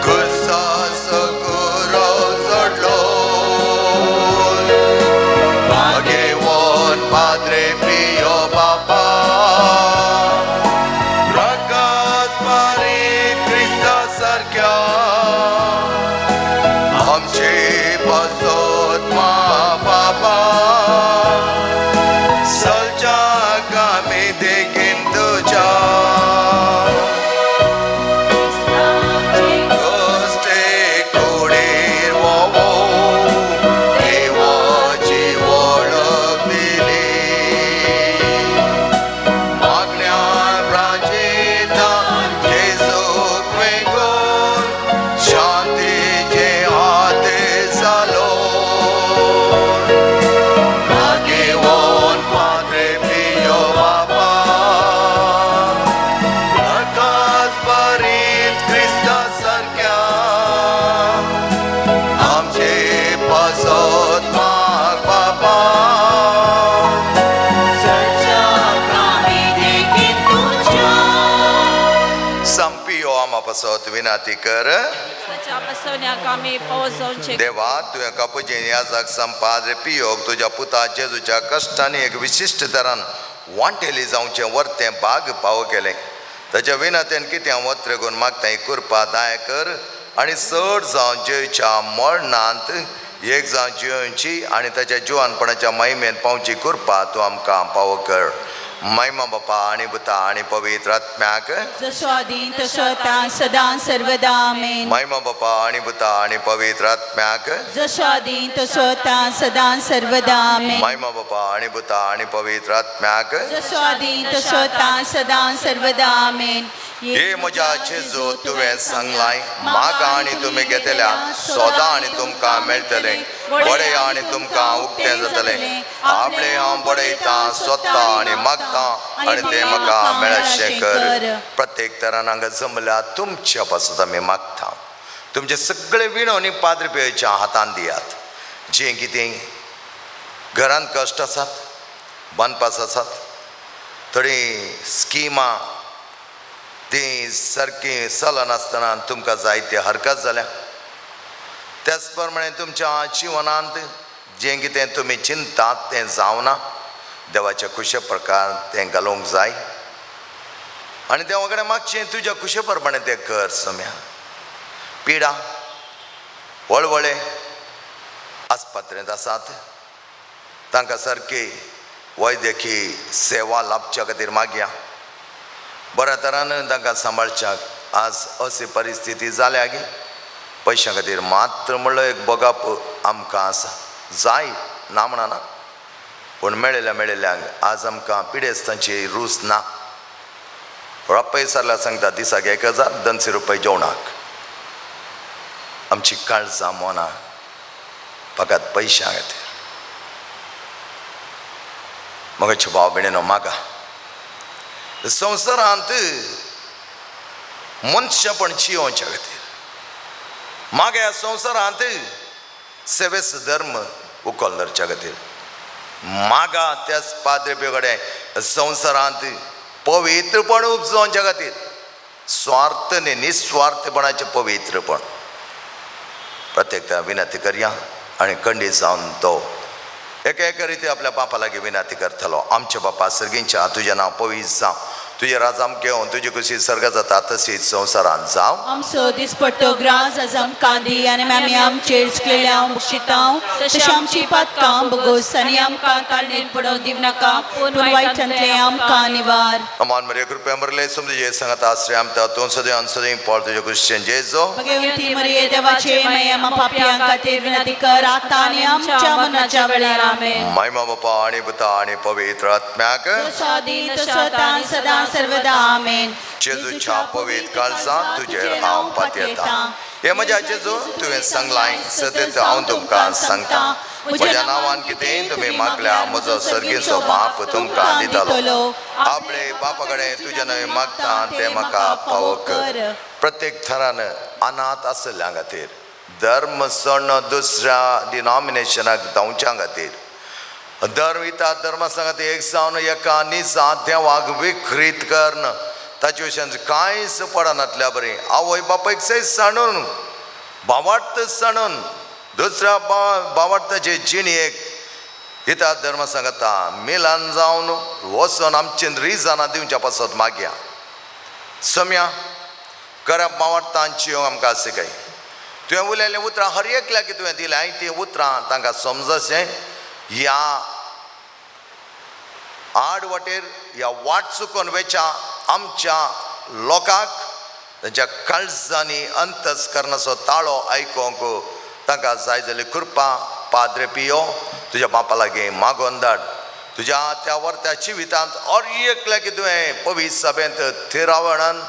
Speaker 1: कुर्सा सकुरो जोडलो भाग्यवान पाद्रे पियो बापा प्रकाश पारी क्रिस्ता सारख्या आमचे पासत मा बाबा सलच्या कामी देखीन तुझ्या कष्टे कुडीर वोवो देवाची वळख दिली मागण्या प्राचेता जेजूक वेगून शांतीचे हाते जालो भाग्यवान पाद्रे पियो बाबा प्रकाश भरीत क्रिस्ता सारख्या आमचे पासत माग बाबा संपियो आमा पासत विनाती कर.
Speaker 2: क्रिस्ताच्या बसवण्याक आमी पावसांचे.
Speaker 1: देवा, तुवें कापुजीन याजाक संपाद्रे पियोक तुज्या पुता जेजूच्या कश्टांनी एक विशिश्ट तरान वांटेली जावचें वर्तें बाग पाव केलें. ताच्या विनातेन कितें हांव वत्रेगून मागता ही कृपा दाय कर आनी चड जावन जेजूच्या मरणांत एक जावन जियोवची आनी ताच्या जिवानपणाच्या महिमेन पावची कृपा तूं आमकां पावो कर. महिमा बापा आनी पुता आनी पवित्र आत्म्याक.
Speaker 3: जसो आदी तसो आतां सदां सर्वदा आमेन.
Speaker 1: महिमा बापा आनी पुता आनी पवित्र आत्म्याक.
Speaker 3: जसो आदी तसो आतां सदां सर्वदा आमेन.
Speaker 1: महिमा बापा आनी पुता आनी पवित्र आत्म्याक.
Speaker 3: जसो आदी तसो आतां सदां सर्वदा आमेन.
Speaker 1: हे म्हज्या जेजू, तुवें सांगलाय, मागा आनी तुमी घेतल्या, सोदा आनी तुमकां मेळटलें, बडया आनी तुमकां उक्तें जातलें. आपले हांव बडयतां, सोदतां आनी मागतां आनी तें म्हाका मेळशें कर. प्रत्येक तरान हांगा जमल्या तुमच्या पासत आमी मागता, तुमचे सगळे विणवणी पाद्र पियेच्या हातान दियात. जें कितें घरांत कश्ट आसात, बांदपास आसात, थोडीं स्किमां ती सारकी चलनासतना तुमकां जायते हरकत जाल्या. त्याच प्रमाणे तुमच्या जिवनांत जें कितें तुमी चिंतात तें जावना, देवाच्या खुशे प्रकार तें घालूंक जाय आनी देवा कडेन मागचें, तुज्या खुशे प्रमाणे तें कर. सम्या पिडा वळवळे आस्पत्रेंत आसात, तांकां सारकी वैद्यकी सेवा लाभच्या खातीर मागया. बऱ्या तरान तांकां सांबाळच्याक आज अशी परिस्थिती जाल्या की पयशां खातीर मात्र म्हणलो एक बगप आमकां आसा जाय ना म्हणना, पूण मेळिल्ल्या मेळिल्ल्यांक आज आमकां पिडेस्तांची रूच ना. रोपय सरल्या सांगता दिसाक 1200 रुपया जेवणाक. आमची काळजां मोना फकत पयशां खातीर. मगाचे भाव भयणीनो, मागा संवसारांत मनशापण जियोवच्या खातीर, मागे संवसारांत सेवेस धर्म उखल धरच्या खातीर मागा. त्याच पाद्रे कडेन संवसारांत पवित्रपण उपजोवच्या खातीर, स्वार्थ न्ही, निस्वार्थपणाचें पवित्रपण. प्रत्येक विनंती करया आनी खंडीत जावन तो एका एका रिती आपल्या बापा लागीं विनंती करतलो. आमच्या बापा सर्गींच्या, तुजें नांव पवित्र जावं, तुजें राज आमकां येवं, तुजी खुशी सर्गात जाता तशीच संवसारांत जावं.
Speaker 3: आमचो दिसपट्टो ग्रास आज आमकां दी आनी आमी आमचेर चुकलेल्या बक्षितांव तशें आमची पातकां बगोस आनी आमकां ताळणेर पडोवंक दिवनाका, पूण वायटांतलें आमकां निवार.
Speaker 1: अमान मरे कृपया मरले समजू सांगता आश्रय आमता तूं सदैव सदैव पावल तुज्या क्रिश्चन जेजो.
Speaker 3: भगवती मरिये देवाचे माया पापयां खातीर विनंती कर आतां आनी आमच्या मरणाच्या वेळार आमेन.
Speaker 1: महिमा बापा आनी पुता आनी पवित्र आत्म्याक.
Speaker 3: जसो आदी तसो आतां सदां सर्वदा आमेन.
Speaker 1: जेजूच्या पवित्र काळजांत तुजेर हांव पातयेतां. हे म्हज्या जेजू, तुवें सांगलाय सतत हांव तुमकां सांगता, म्हज्या नांवान कितें तुमी मागल्या म्हजो सर्गीचो बाप तुमकां दितलो. आपले बापा कडेन तुज्या नवे मागता तें म्हाका फावो कर. प्रत्येक थरान अनाथ आशिल्ल्या खातीर, धर्म सण दुसऱ्या डिनॉमिनेशनाक धांवच्या खातीर, धर्म हिता धर्मा सांगत एक जावन एका निजा देवाक विकृत कर्ण ताचे विशयान कांयच पडनातल्या बरें आवय बापायक सयत सांडून भावार्थ सांडून दुसऱ्या भावार्थाचे जिणेक हिता धर्म सांगता मिलान जावन वचून आमचे रिजनां दिवच्या पासत मागया सम्या खऱ्या भावार्थांची आमकां शिकय. तुवें उलयल्लीं उतरां हर एकल्याक तुवें दिलें तीं उतरां तांकां समजशें ह्या आड वाटेर ह्या वाट चुकोन वेच्या आमच्या लोकांक तांच्या काळजांनी अंतस्करणाचो ताळो आयकोंक तांकां जाय जाल्ली कृपा पाद्रे पियो तुज्या बापा लागीं मागोन धाड. तुज्या त्या वर्त्या जिवितांत हर एकल्याक तुवें पवित्र सभेंत थिरावणान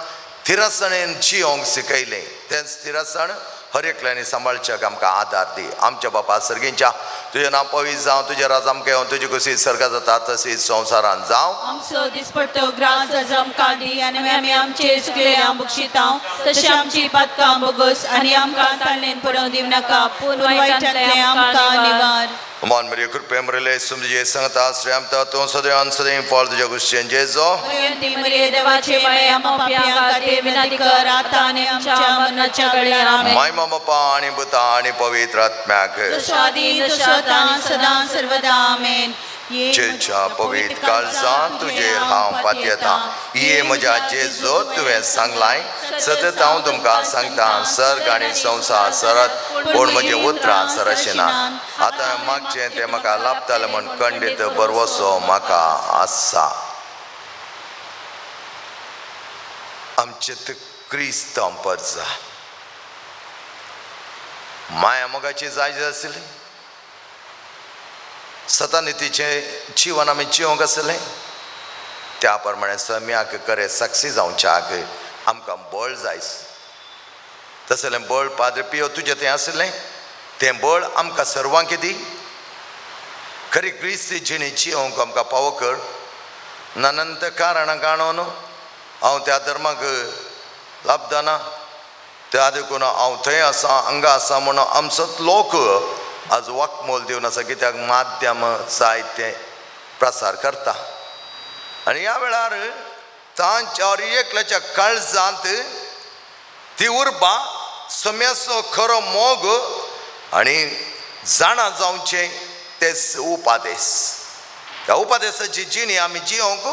Speaker 1: थिरसणेन जियोंक शिकयलें तेंच थिरसण हर एकल्यांनी सांबाळच्याक आमकां आदार दी. आमच्या बापा सर्गींच्या तुजें नांव पवित्र जावं, तुजें राज आमकां येवं, तुजी कुशी सर्गा जाता तशीच संवसारान जावं.
Speaker 3: आमचो दिसपट्टो ग्रास आज आमकां दी आनी आमी आमचे चुकलेल्या बक्षितांव तशें आमची पातकां बोगस आनी आमकां ताळणेन पडोवंक दिवनाका पूण वायटांतलें आमकां निवार.
Speaker 1: मान मरिय कृपे मरिले सुमजे संगता श्रेमता तूं सदैव सदैव फळ तुज्या कुशीन जेजो.
Speaker 3: भयंती मरिये देवाचे माया पाप्यां खातीर विनंती कर आतां आनी आमच्या मरणाच्या वेळार. आमेन.
Speaker 1: मायमा बापा आनी पुता आनी पवित्र आत्म्याक
Speaker 3: जसो आदी तसो आतां सदां सर्वदा. आमेन.
Speaker 1: जेच्या पवित्र काळजांत तुजेर हांव पातयेतां. ये म्हज्या जेजो तुवें सांगलाय सतत हांव तुमकां सांगता सर्ग आनी संवसार सरत पूण म्हजी उतरां सरशी ना. आतां हांवें मागचें तें म्हाका लाभतालें म्हूण खंडीत बरवसो म्हाका आसा. आमचे क्रिस्तांव परजा माया मोगाची जाय आशिल्ली सतानितीचें जिवन आमी जिवंक आसलें त्या प्रमाणे सम्याक करे साक्षी जावच्याक आमकां बळ जाय. तसलें बळ पाद्रे पियो तुजें तें आसलें तें बळ आमकां सर्वांक दी. खरी क्रिस्ती जिणी जिवंक आमकां पावो कर. नानंत कारणां काणून हांव त्या धर्माक लाभदाना त्या देखून हांव थंय आसा हांगा आसा म्हणून आमचोच लोक आज वाकमोल दिवन आसा कित्याक माध्यम जायते प्रसार करता. आनी ह्या वेळार तांच्या एकल्याच्या काळजांत ती उर्बा सम्याचो खरो मोग आनी जाणा जावचें तेच उपादेस. त्या उपादेसाची जिणी आमी जियोंक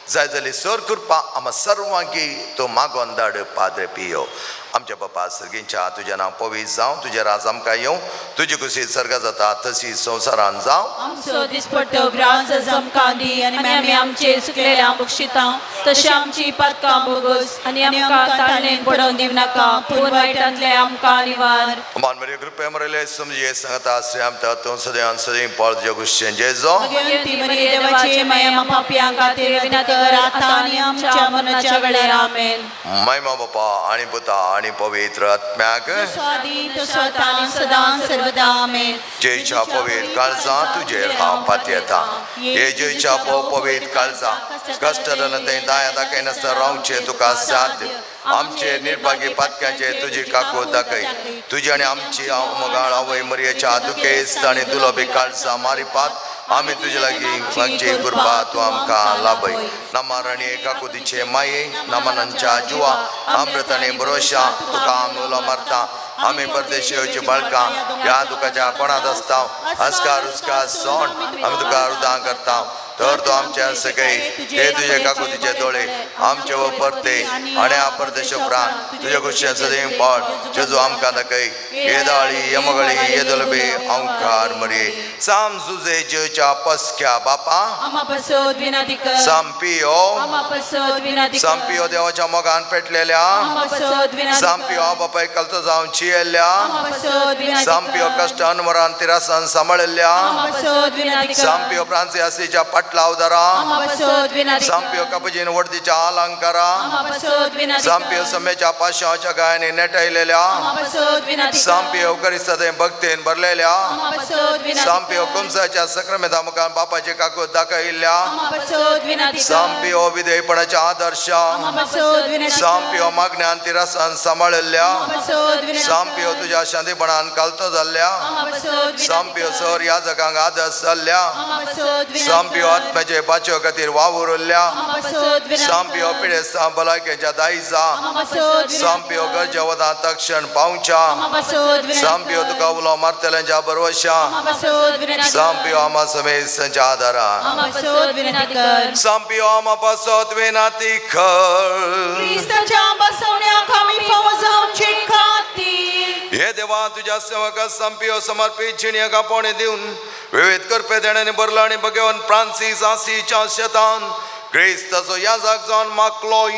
Speaker 1: जाय जाल्यार सर कृपा आमकां सर्वांकी तो मागोन धाड पाद्रे पियो. आमच्या बापा सर्गींच्या तुजें नांव पवित्र जावं, तुजें राज आमकां येवं, तुजी कुशी सर्गा जाता तशी संवसारान जावं.
Speaker 3: आमचो दिसपट्टो ग्रास आज आमकां दी आनी आमी आमचे चुकलेल्या बक्षितांव तशें आमची पातकां बोगस आनी आमकां ताळणेन पडोवंक दिवनाका पूण वायटांतलें आमकां निवार.
Speaker 1: मान मरिय कृपे मरिले समजे सांगता श्रेमता तूं सदैव सदैव पाळ तुज्या कुशीन जेजो.
Speaker 3: भगवंती मरिये देवाचे माया पाप्यां खातीर विनंती कर आतां आनी आमच्या मरणाच्या वेळार. आमेन.
Speaker 1: महिमा बापा आनी पुता आनी पवित्र आत्म्याक.
Speaker 3: जसो आदी तसो आतां सदां सर्वदा. आमेन.
Speaker 1: जेच्या पवित्र काळजां तुजेर हांव पातयेतां. हे जेच्या पवित्र काळजां कश्ट जालें तें दाया दाखयनासतना रावचें तुका साध्य. आमचे निर्भागी पातक्याचे तुजी काकूत दाखय. तुजी आनी आमची मोगाळ आवय मरियेच्या दुखेस्त आनी दुलोबी काळजां मारिपात आमी तुजे लागीं मागची कृपा तूं आमकां लाभय. नामारणी काकुतीचे माये नामानांच्या जुवा अमृताने भरोशा तुका आमी उलो मारता. आमी परदेशी येवची बाळकां ह्या दुखाच्या कोणांत आसता हसकार हुसकार सोंड आमी तुका रुदां करता. तर तूं आमच्या सकय हे तुजे काकुतीचे दोळे आमचे व परते आनी ह्या परदेश उपरांत तुजे कुशें सदैव पाळ जेजू आमकां दाखय. हे दाळी यमगळी हे दलबे अंकार मरे साम जुजे जेच्या पसक्या बापा
Speaker 3: आमा पसत विनंती कर.
Speaker 1: सामपियो
Speaker 3: आमा पसत विनंती कर.
Speaker 1: सामपियो देवाच्या मोगान पेटलेल्या
Speaker 3: आमा पसत विनंती कर.
Speaker 1: सामपियो बापाय कलतो जावन चियेल्ल्या
Speaker 3: आमा पसत विनंती कर.
Speaker 1: सामपियो कश्टान मरान तिरासान सांबाळिल्ल्या
Speaker 3: आमा पसत विनंती कर.
Speaker 1: सामपियो फ्रांसियासीच्या पाटलावदारा
Speaker 3: आमा पसत विनंती कर.
Speaker 1: सामपियो कपजीन वडदीच्या अलंकारा, सांपियो सम्याच्या पाशाच्या गायाने नेटायलेल्या, सांपियो करिस्ता भक्तीन भरलेल्या, सांपियो कुमसाच्या सक्रमेता मुखार बापाचे काकूत दाखयल्ल्या, सांपियो विधेयपणाच्या आदर्श, सांपियो मागण्यान तिरसान सांबाळिल्ल्या, सांपियो तुज्या शांतीपणान कालतो जाल्ल्या, सांपियो सर याजकांक आदर्श जाल्ल्या, सांपियो आत्म्याचे बाचो खातीर वावुरल्या, सांपियो पिडेस्तां भलायकेच्या दायजा, सांपियो गरजे वतां तक्षण पावच्या, सांपियो तुका उलो मारतल्यांच्या बरवशा, सांपियो आमा समेत आदारा, सांपियो आमा पासत विनाती कर. हे देवा तुझ्या सेवका सांपियो समर्पित जिणेक आपोवणें दिवन विविध करपे देण्याने भरला आनी भगवान फ्रांसीस आसीच्या शेतान क्रिस्ताचो याजक जावन मागलोय.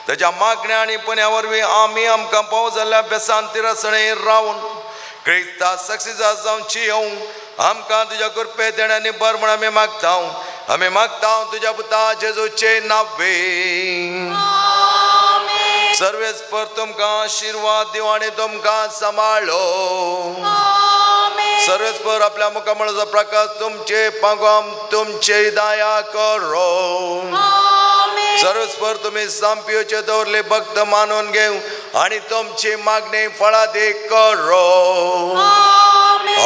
Speaker 1: ताच्या मागण्या आनी पुण्या वरवीं आमी आमकां पाव जाल्ल्या बेसान तिरसणे रावन क्रिस्ता सक्सेसा जावन जियोवंक आमकां तुज्या कृपे देण्यानी भर म्हण आमी मागता. आमी मागता तुज्या पुता जेजूचे नावे. सर्वेस्पर तुमकां आशिर्वाद दिवं आनी तुमकां सांबाळो. सर्वेस्पर आपल्या मुखामळाचो प्रकाश तुमचे पांगोम तुमचे दया करो. सर्वेस्पर तुमी सांपियोचे दवरले भक्त मानून घेवं आनी तुमची मागणी फळादीक करो.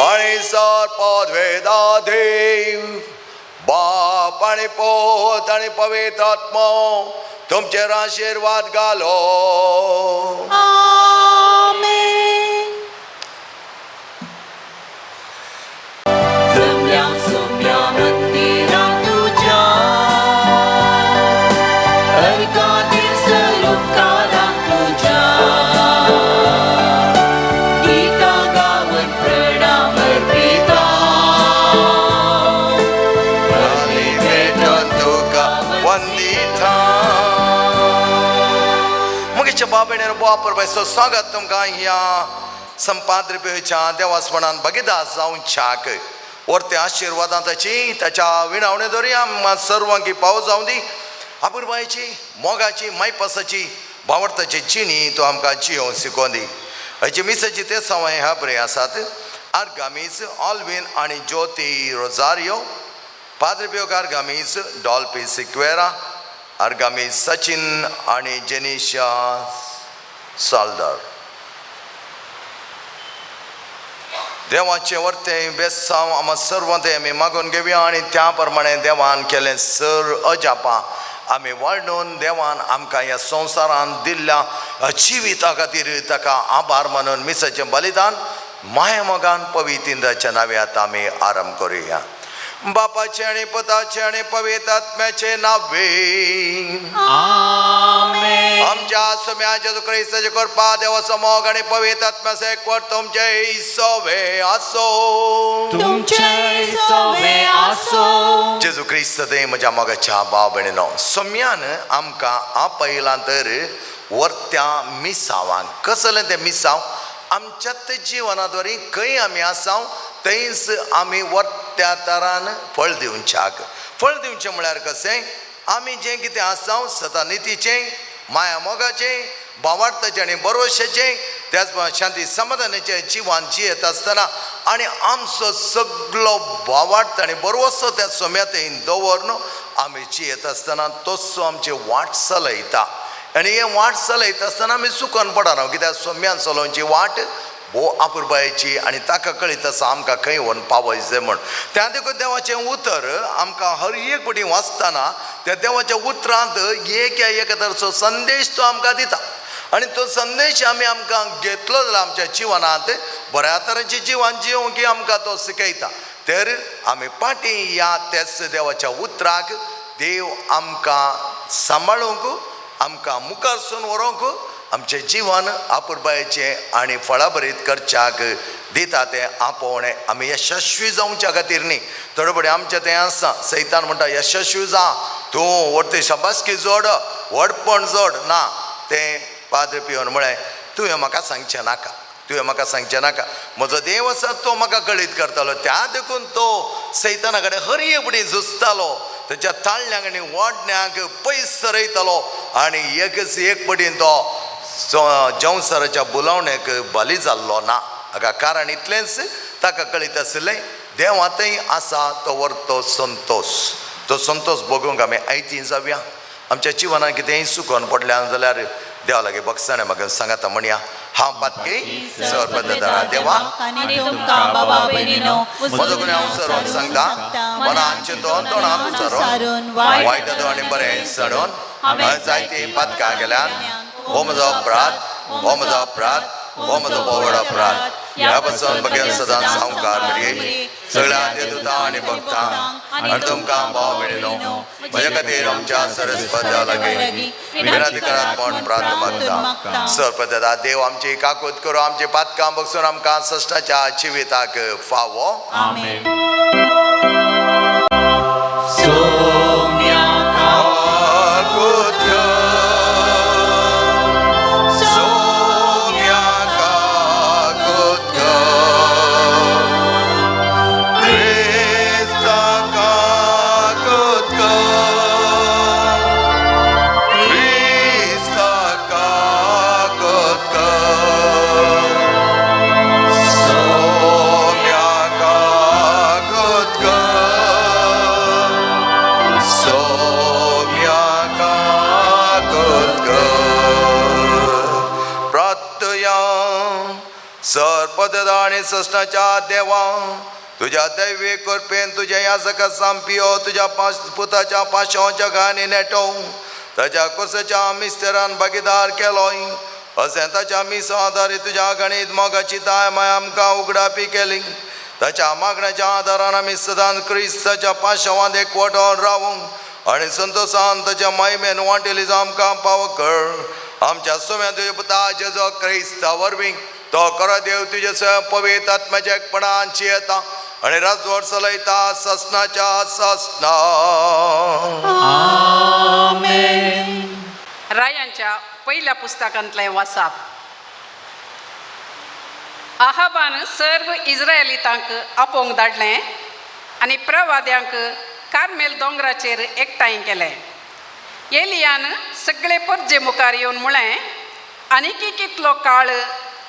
Speaker 1: आनी सर पदवेदा देव बाप आनी पोत आनी पवित्र आत्मो तुमचेर आशिर्वाद घालो. बापर स्वागत तुमकां ह्या संपाद्रिपेच्या देवासपणान भगिदा जावच्याक वरते आशिर्वादां ताची ताच्या विणावणे दवरी आमकां सर्वांकी पावो जावं दी. आपुरबायेची मोगाची मायपासाची भावर्थाची जिणी तो आमकां जियोवंक शिकोवन दी. हाची मिसाची ते सवय ह्या बरें आसात. आर्गामीस ऑलवीन आनी ज्योती रोजारियो, पाद्रिपियो आर्गामीस डॉल्पी सिक्वेरा, आर्गामीस सचिन आनी जेनिशा सालदार. देवाचे वर्ते बेसांव आमा सर्वांते आमी मागून घेवया आनी त्या प्रमाणे देवान केलें सर अजापां आमी वर्णून देवान आमकां ह्या संवसारान दिल्ल्या जिविता खातीर ताका आभार मानून मिसाचें बलिदान मायामोगान पवित्र नाव्यात आमी आरंभ करुया. बापाचे आनी पुताचे आनी पवित्र आत्म्याचे नावे.
Speaker 4: आमेन.
Speaker 1: आमच्या सुम्या जेजू क्रिस्ताचे कृपा देवाचो मोग आनी पवित्र आत्म्याचो एकवट तुमचे सोवे आसो.
Speaker 4: तुमचे सोवे आसो.
Speaker 1: जेजू क्रिस्त ते म्हज्या मोगाच्या भाव भयणीनो, सोम्यान आमकां आपयलां तर वर्त्या मिसावान. कसलें तें मिसांव? आमच्याच जिवनाद्वारी खंय आमी आसाव थंयच आमी वर्त्या तरान फळ दिवच्याक. फळ दिवचें म्हळ्यार कशें? आमी जें कितें आसाव सता नितीचें, माया मोगाचें, भावार्थाचें आनी भरोश्याचें, त्याच प्रमाणे शांती समाधानाचें जिवन जियेत आसतना आनी आमचो सगलो भावार्थ आनी भरवसो त्या सोम्या थंय दवरून आमी जियेत आसतना तसो आमची वाट चलयता. आनी हे वाट चलयता आसतना आमी चुकोन पडना, कित्याक सोम्यान चलोवची वाट भोव आपुरबायेची आनी ताका कळीत आसा आमकां खंय व्हरून पावयचें म्हण. त्या देखून देवाचें उतर आमकां हर एक फावटी वाचतना त्या देवाच्या उतरांत एक एक तरेचो संदेश तो आमकां दिता आनी तो संदेश आमी आमकां घेतलो जाल्यार आमच्या जिवनांत बऱ्या तरेचें जिवन जिवंक आमकां तो शिकयता. तर आमी फाटीं ह्या त्याच देवाच्या उतराक देव आमकां सांबाळूंक, आमकां मुखारसून व्हरूंक, आमचें जिवन आपुरबायेचें आनी फळाभरीत करच्याक दिता तें आपोवणें आमी यशस्वी जावच्या खातीर न्ही. थोडे फुडें आमचें तें आसा, सैतान म्हणटा यशस्वी जा तूं, व्हडते शाबासकी जोड, व्हडपण जोड. ना, तें पाद्र पिवन म्हळें तुवें म्हाका सांगचें नाका, तुवें म्हाका सांगचें नाका, म्हजो देव आसा तो म्हाका कळीत करतालो. त्या देखून तो सैताना कडेन हर एक फुडें झुजतालो, ताच्या ताळण्यांक आनी वाडण्यांक पयस सरयतालो आनी एकच एक पटीन तो जंवसाराच्या बोलावण्याक बली जाल्लो ना. हाका कारण इतलेंच, ताका कळीत आशिल्लें देवांतय आसा तो वर्तो संतोश. तो संतोश भोगूंक आमी आयती जावया. आमच्या जिवनान कितेंय चुकोन पडल्या जाल्यार देवा लागीं बगसाणें म्हाका सांगाता म्हणया, हांव पातकी सर्वपदरा देवा
Speaker 3: आनी तुमकां बाबा भयणीनो
Speaker 1: म्हजो गुन्यांव सरोन सांगता, मनान चिंतून तोंडान उचारून वायट आनी बरें सडून हांवें जायती पातकां केल्यान. हो म्हजो अपराध, हो म्हजो अपराध, हो म्हजो भोवड अपराध. ह्या पासून बगेन सदांच सावकार मेळये सगळ्या देवता आनी भक्तां आनी तुमकां भाव मेळिल्लो म्हज्या खातीर आमच्या सरस्पत्या लागीं विनंती करात म्हण प्रार्थ मागता. सरपदा देव आमची काकूत करूं, आमची पातकां बगसून आमकां सश्टाच्या जिविताक फावो.
Speaker 3: आमेन.
Speaker 4: सोम्या
Speaker 1: काकूत कर, सोम्या काकूत कर, क्रिस्ता काकूत कर, क्रिस्ता काकूत कर, सोम्या काकूत कर, सोम्या काकूत कर. प्रार्थया. सर्पदा आनी सस्नाच्या देवा, तुज्या दैवी कृपेन तुज्या याजका सामपियो तुज्या पुताच्या पाशांच्या गांनी नेटो ताच्या कुसाच्या मिस्तेरान भागीदार केलोय. अशें ताच्या मिसां आदारी तुज्या गणीत मोगाची दाय माय आमकां उगडापी केली. ताच्या मागण्याच्या आदारान आमी सदांच क्रिस्ताच्या पाशांवांत एकवटोन रावूंक आनी संतोशान ताच्या महिमेन वांटेली आमकां पाव कर. आमच्या सोम्या तुज्या पुता जेजो क्रिस्ता वरवीं तो खरो देव तुजे स्वयं पवित्र आत्म्याच्या एकपणान येता आनी राजवट चलयता ससनाच्या ससना.
Speaker 5: रायांच्या पहिल्या पुस्तकांतलें वासाप. आहाबान सर्व इस्रायलितांक आपोवंक धाडलें आनी प्रवाद्यांक कार्मेल दोंगराचेर एकठांय केलें. एलियान सगळे परजे मुखार येवन म्हळें, आनीकी कितलो काळ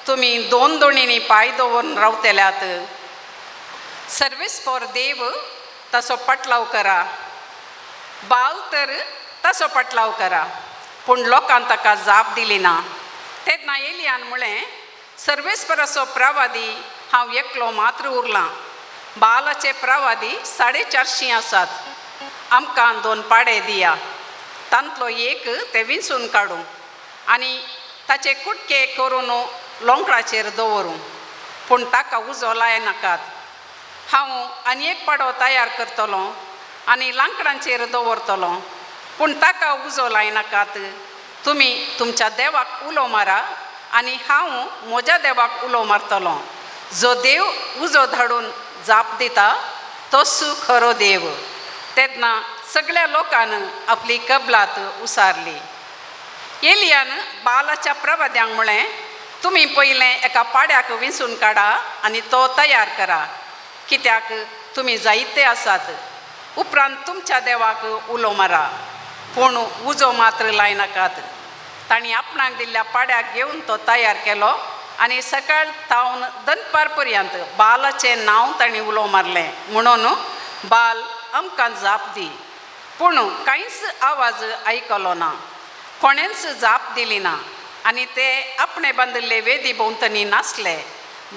Speaker 5: तुमी दोन दोणींनी पांय दवरून रावतल्यात? सर्वेस्पोर देव तसो पटलाव करा, बाल तर तसो पटलाव करा. पूण लोकान ताका जाप दिली ना. तेन्ना एलियान म्हळें, सर्वेस्पराचो प्रवादी हांव एकलो मात्र उरलां. बालाचे प्रवादी 450 आसात. आमकां 2 पाडे दिया, तांतलो एक ते विंचून काडूं आनी ताचे कुटके करून लोंकडाचेर दवरूं, पूण ताका उजो लायनाकात. हांव आनी एक पाडो तयार करतलो आनी लांकडांचेर दवरतलो, पूण ताका उजो लायनाकात. तुमी तुमच्या देवाक उलो मारा आनी हांव म्हज्या देवाक उलो मारतलो. जो देव उजो धाडून जाप दिता तोच खरो देव. तेन्ना सगळ्या लोकान आपली कबलात उसारली. एलियान बालाच्या प्रवाद्यांक म्हळें, तुमी पयलें एका पाड्याक विंचून काडा आनी तो तयार करा, कित्याक तुमी जायते आसात. उपरांत तुमच्या देवाक उलो मारा, पूण उजो मात्र लायनाकात. तांणी आपणाक दिल्ल्या पाड्याक घेवन तो तयार केलो आनी सकाळ तावन दनपार पर्यंत बालाचें नांव तांणी उलो मारलें, म्हणून बाल आमकां जाप दी. पूण कांयच आवाज आयकलो ना, कोणेंच जाप दिली ना आनी ते आपणे बांदिल्ले वेदी भोंवतणी नासले.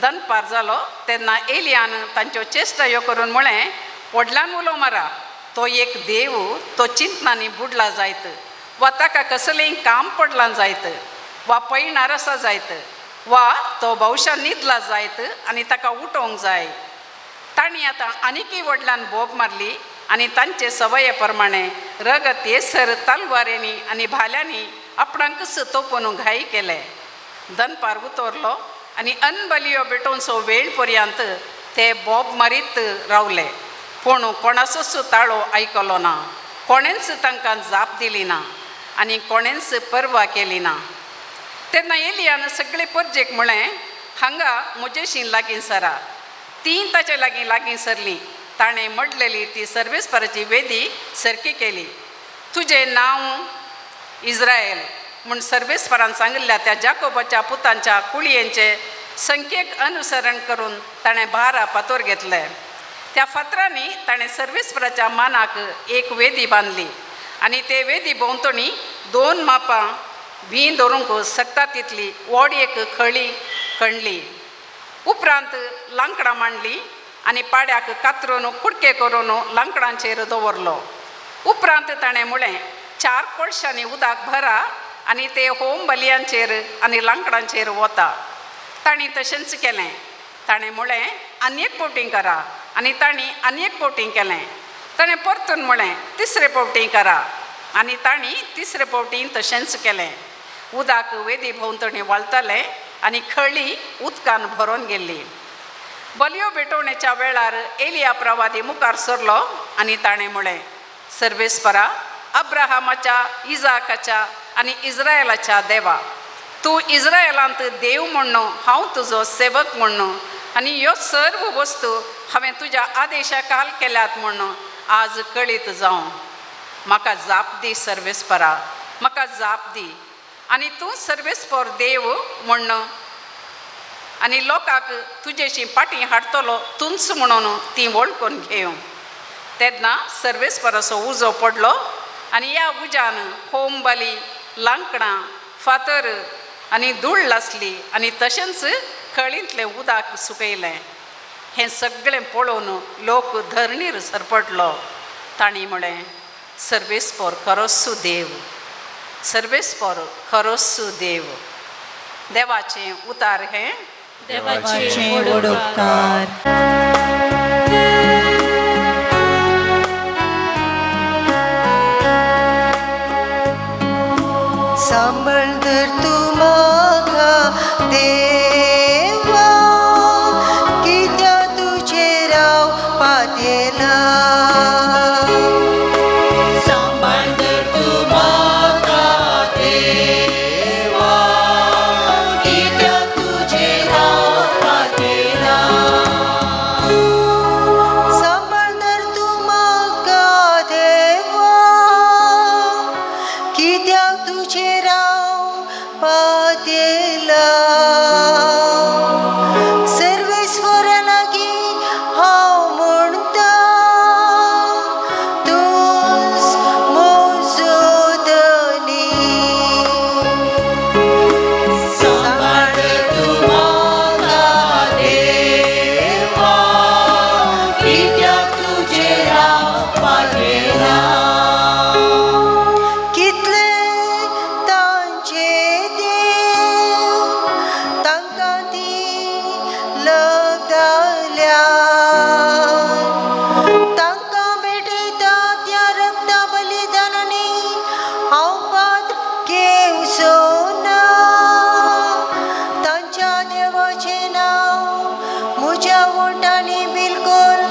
Speaker 5: दनपार जालो तेन्ना एलियान तांच्यो चेश्टायो करून म्हळें, व्हडल्यान उलो मारा, तो एक देव, तो चिंतनांनी बुडला जायत, वा ताका कसलेंय काम पडलां जायत, वा पयणार आसा जायत, वा तो भोवशा न्हिदला जायत आनी ताका उठोवंक जाय. तांणी आतां आनीकय व्हडल्यान बोब मारली आनी तांचे सवये प्रमाणे रगत येसर तलवारेंनी आनी भाल्यांनी आपणाकच तोपून घाई केले. दनपार उतरलो आनी अनबलियो भेटोवचो वेळ पर्यंत ते बोब मारीत रावले, पूण कोणाचोच ताळो आयकलो ना, कोणेंच तांकां जाप दिली ना आनी कोणेंच पर्वा केली ना. तेन्ना एलियान सगळे परजेक म्हळें, हांगा म्हजेशी लागीं सरा. तीं ताचे लागीं लागीं सरलीं. ताणें मडलेली ती सर्वेस्पराची वेदी सारकी केली. तुजें नांव इस्रायल म्हूण सर्वेस्परान सांगिल्ल्या त्या जाकोबाच्या पुतांच्या कुळयेंचे संख्येक अनुसरण करून ताणें 12 फातोर घेतले. त्या फातरांनी ताणें सर्वेस्पराच्या मानाक एक वेदी बांदली आनी ते वेदी भोंवतणी 2 मापां भीं दवरूंक शकता तितली व्हड एक खळी खणली. उपरांत लांकडां मांडली आनी पाड्याक कातरून कुडके करून लांकडांचेर दवरलो. उपरांत ताणें म्हळें, 4 कोळशांनी उदक भरा आनी ते होम बलयांचेर आनी लांकडांचेर वता. तांणी तशेंच केलें. ताणें म्हळें, आनी एक फावटी करा आनी तांणी आनी एक फावटी केलें. ताणें परतून म्हळें, तिसरे फावटी करा आनी तांणी तिसरे फावटी तशेंच केलें. उदक वेदी भोंवतणी व्हाळतालें आनी खळी उदकान भरून गेल्ली. बलयो भेटवणेच्या वेळार एलिया प्रवादी मुखार सरलो आनी ताणें म्हळें, सर्वेस्परा, अब्राहमाच्या, इजाकाच्या आनी इस्रायलाच्या देवा, तूं इस्रायलांत देव म्हण्ण हांव तुजो सेवक म्हण्ण आनी ह्यो सर्व वस्तू हांवें तुज्या आदेशा काल केल्यात म्हण्ण आज कळीत जावं. म्हाका जाप दी सर्वेस्परा, म्हाका जाप दी आनी तूं सर्वेस्पर देव म्हण्ण आनी लोकांक तुजेशी पाटी हाडटलो तूंच म्हणून ती वळखून घेवं. तेन्ना सर्वेस्पराचो उजो पडलो आनी ह्या उज्यान होम बली, लांकडां, फातर आनी धूळ लासली आनी तशेंच खळींतलें उदक सुकयलें. हें सगळें पळोवन लोक धरणीर सरपटलो. तांणी म्हळें, सर्वेस्पर खरोच देव, सर्वेस्पर खरोच देव. देवाचें उतार हें.
Speaker 2: देवाचे
Speaker 3: व्हड उपकार.
Speaker 6: सांबाळ धर तूं म्हाका देवा, कित्याक तुजेर हांव पातयेलां.
Speaker 4: सांबाळ धर तूं म्हाका देवा, कित्याक तुजेर हांव पातयेलां.
Speaker 6: सांबाळ धर तूं म्हाका देवा, कित्याक तुजेर हांव पातयेलां. सर्वेस्वरा लागीं हांव म्हणटा, तूंच म्हजो धनी.
Speaker 4: सांबाळ तूं म्हाका देवा, कित्याक तुजेर हांव पातयेलां.
Speaker 6: कितले तांचे देव तांकां ती लग्दाल्या, तांकां भेटयता त्या रक्ता बलिदानांनी हांव पात्र घेवचो ना. तांच्या देवाचें नांव म्हज्या वोंठांनी बिलकुल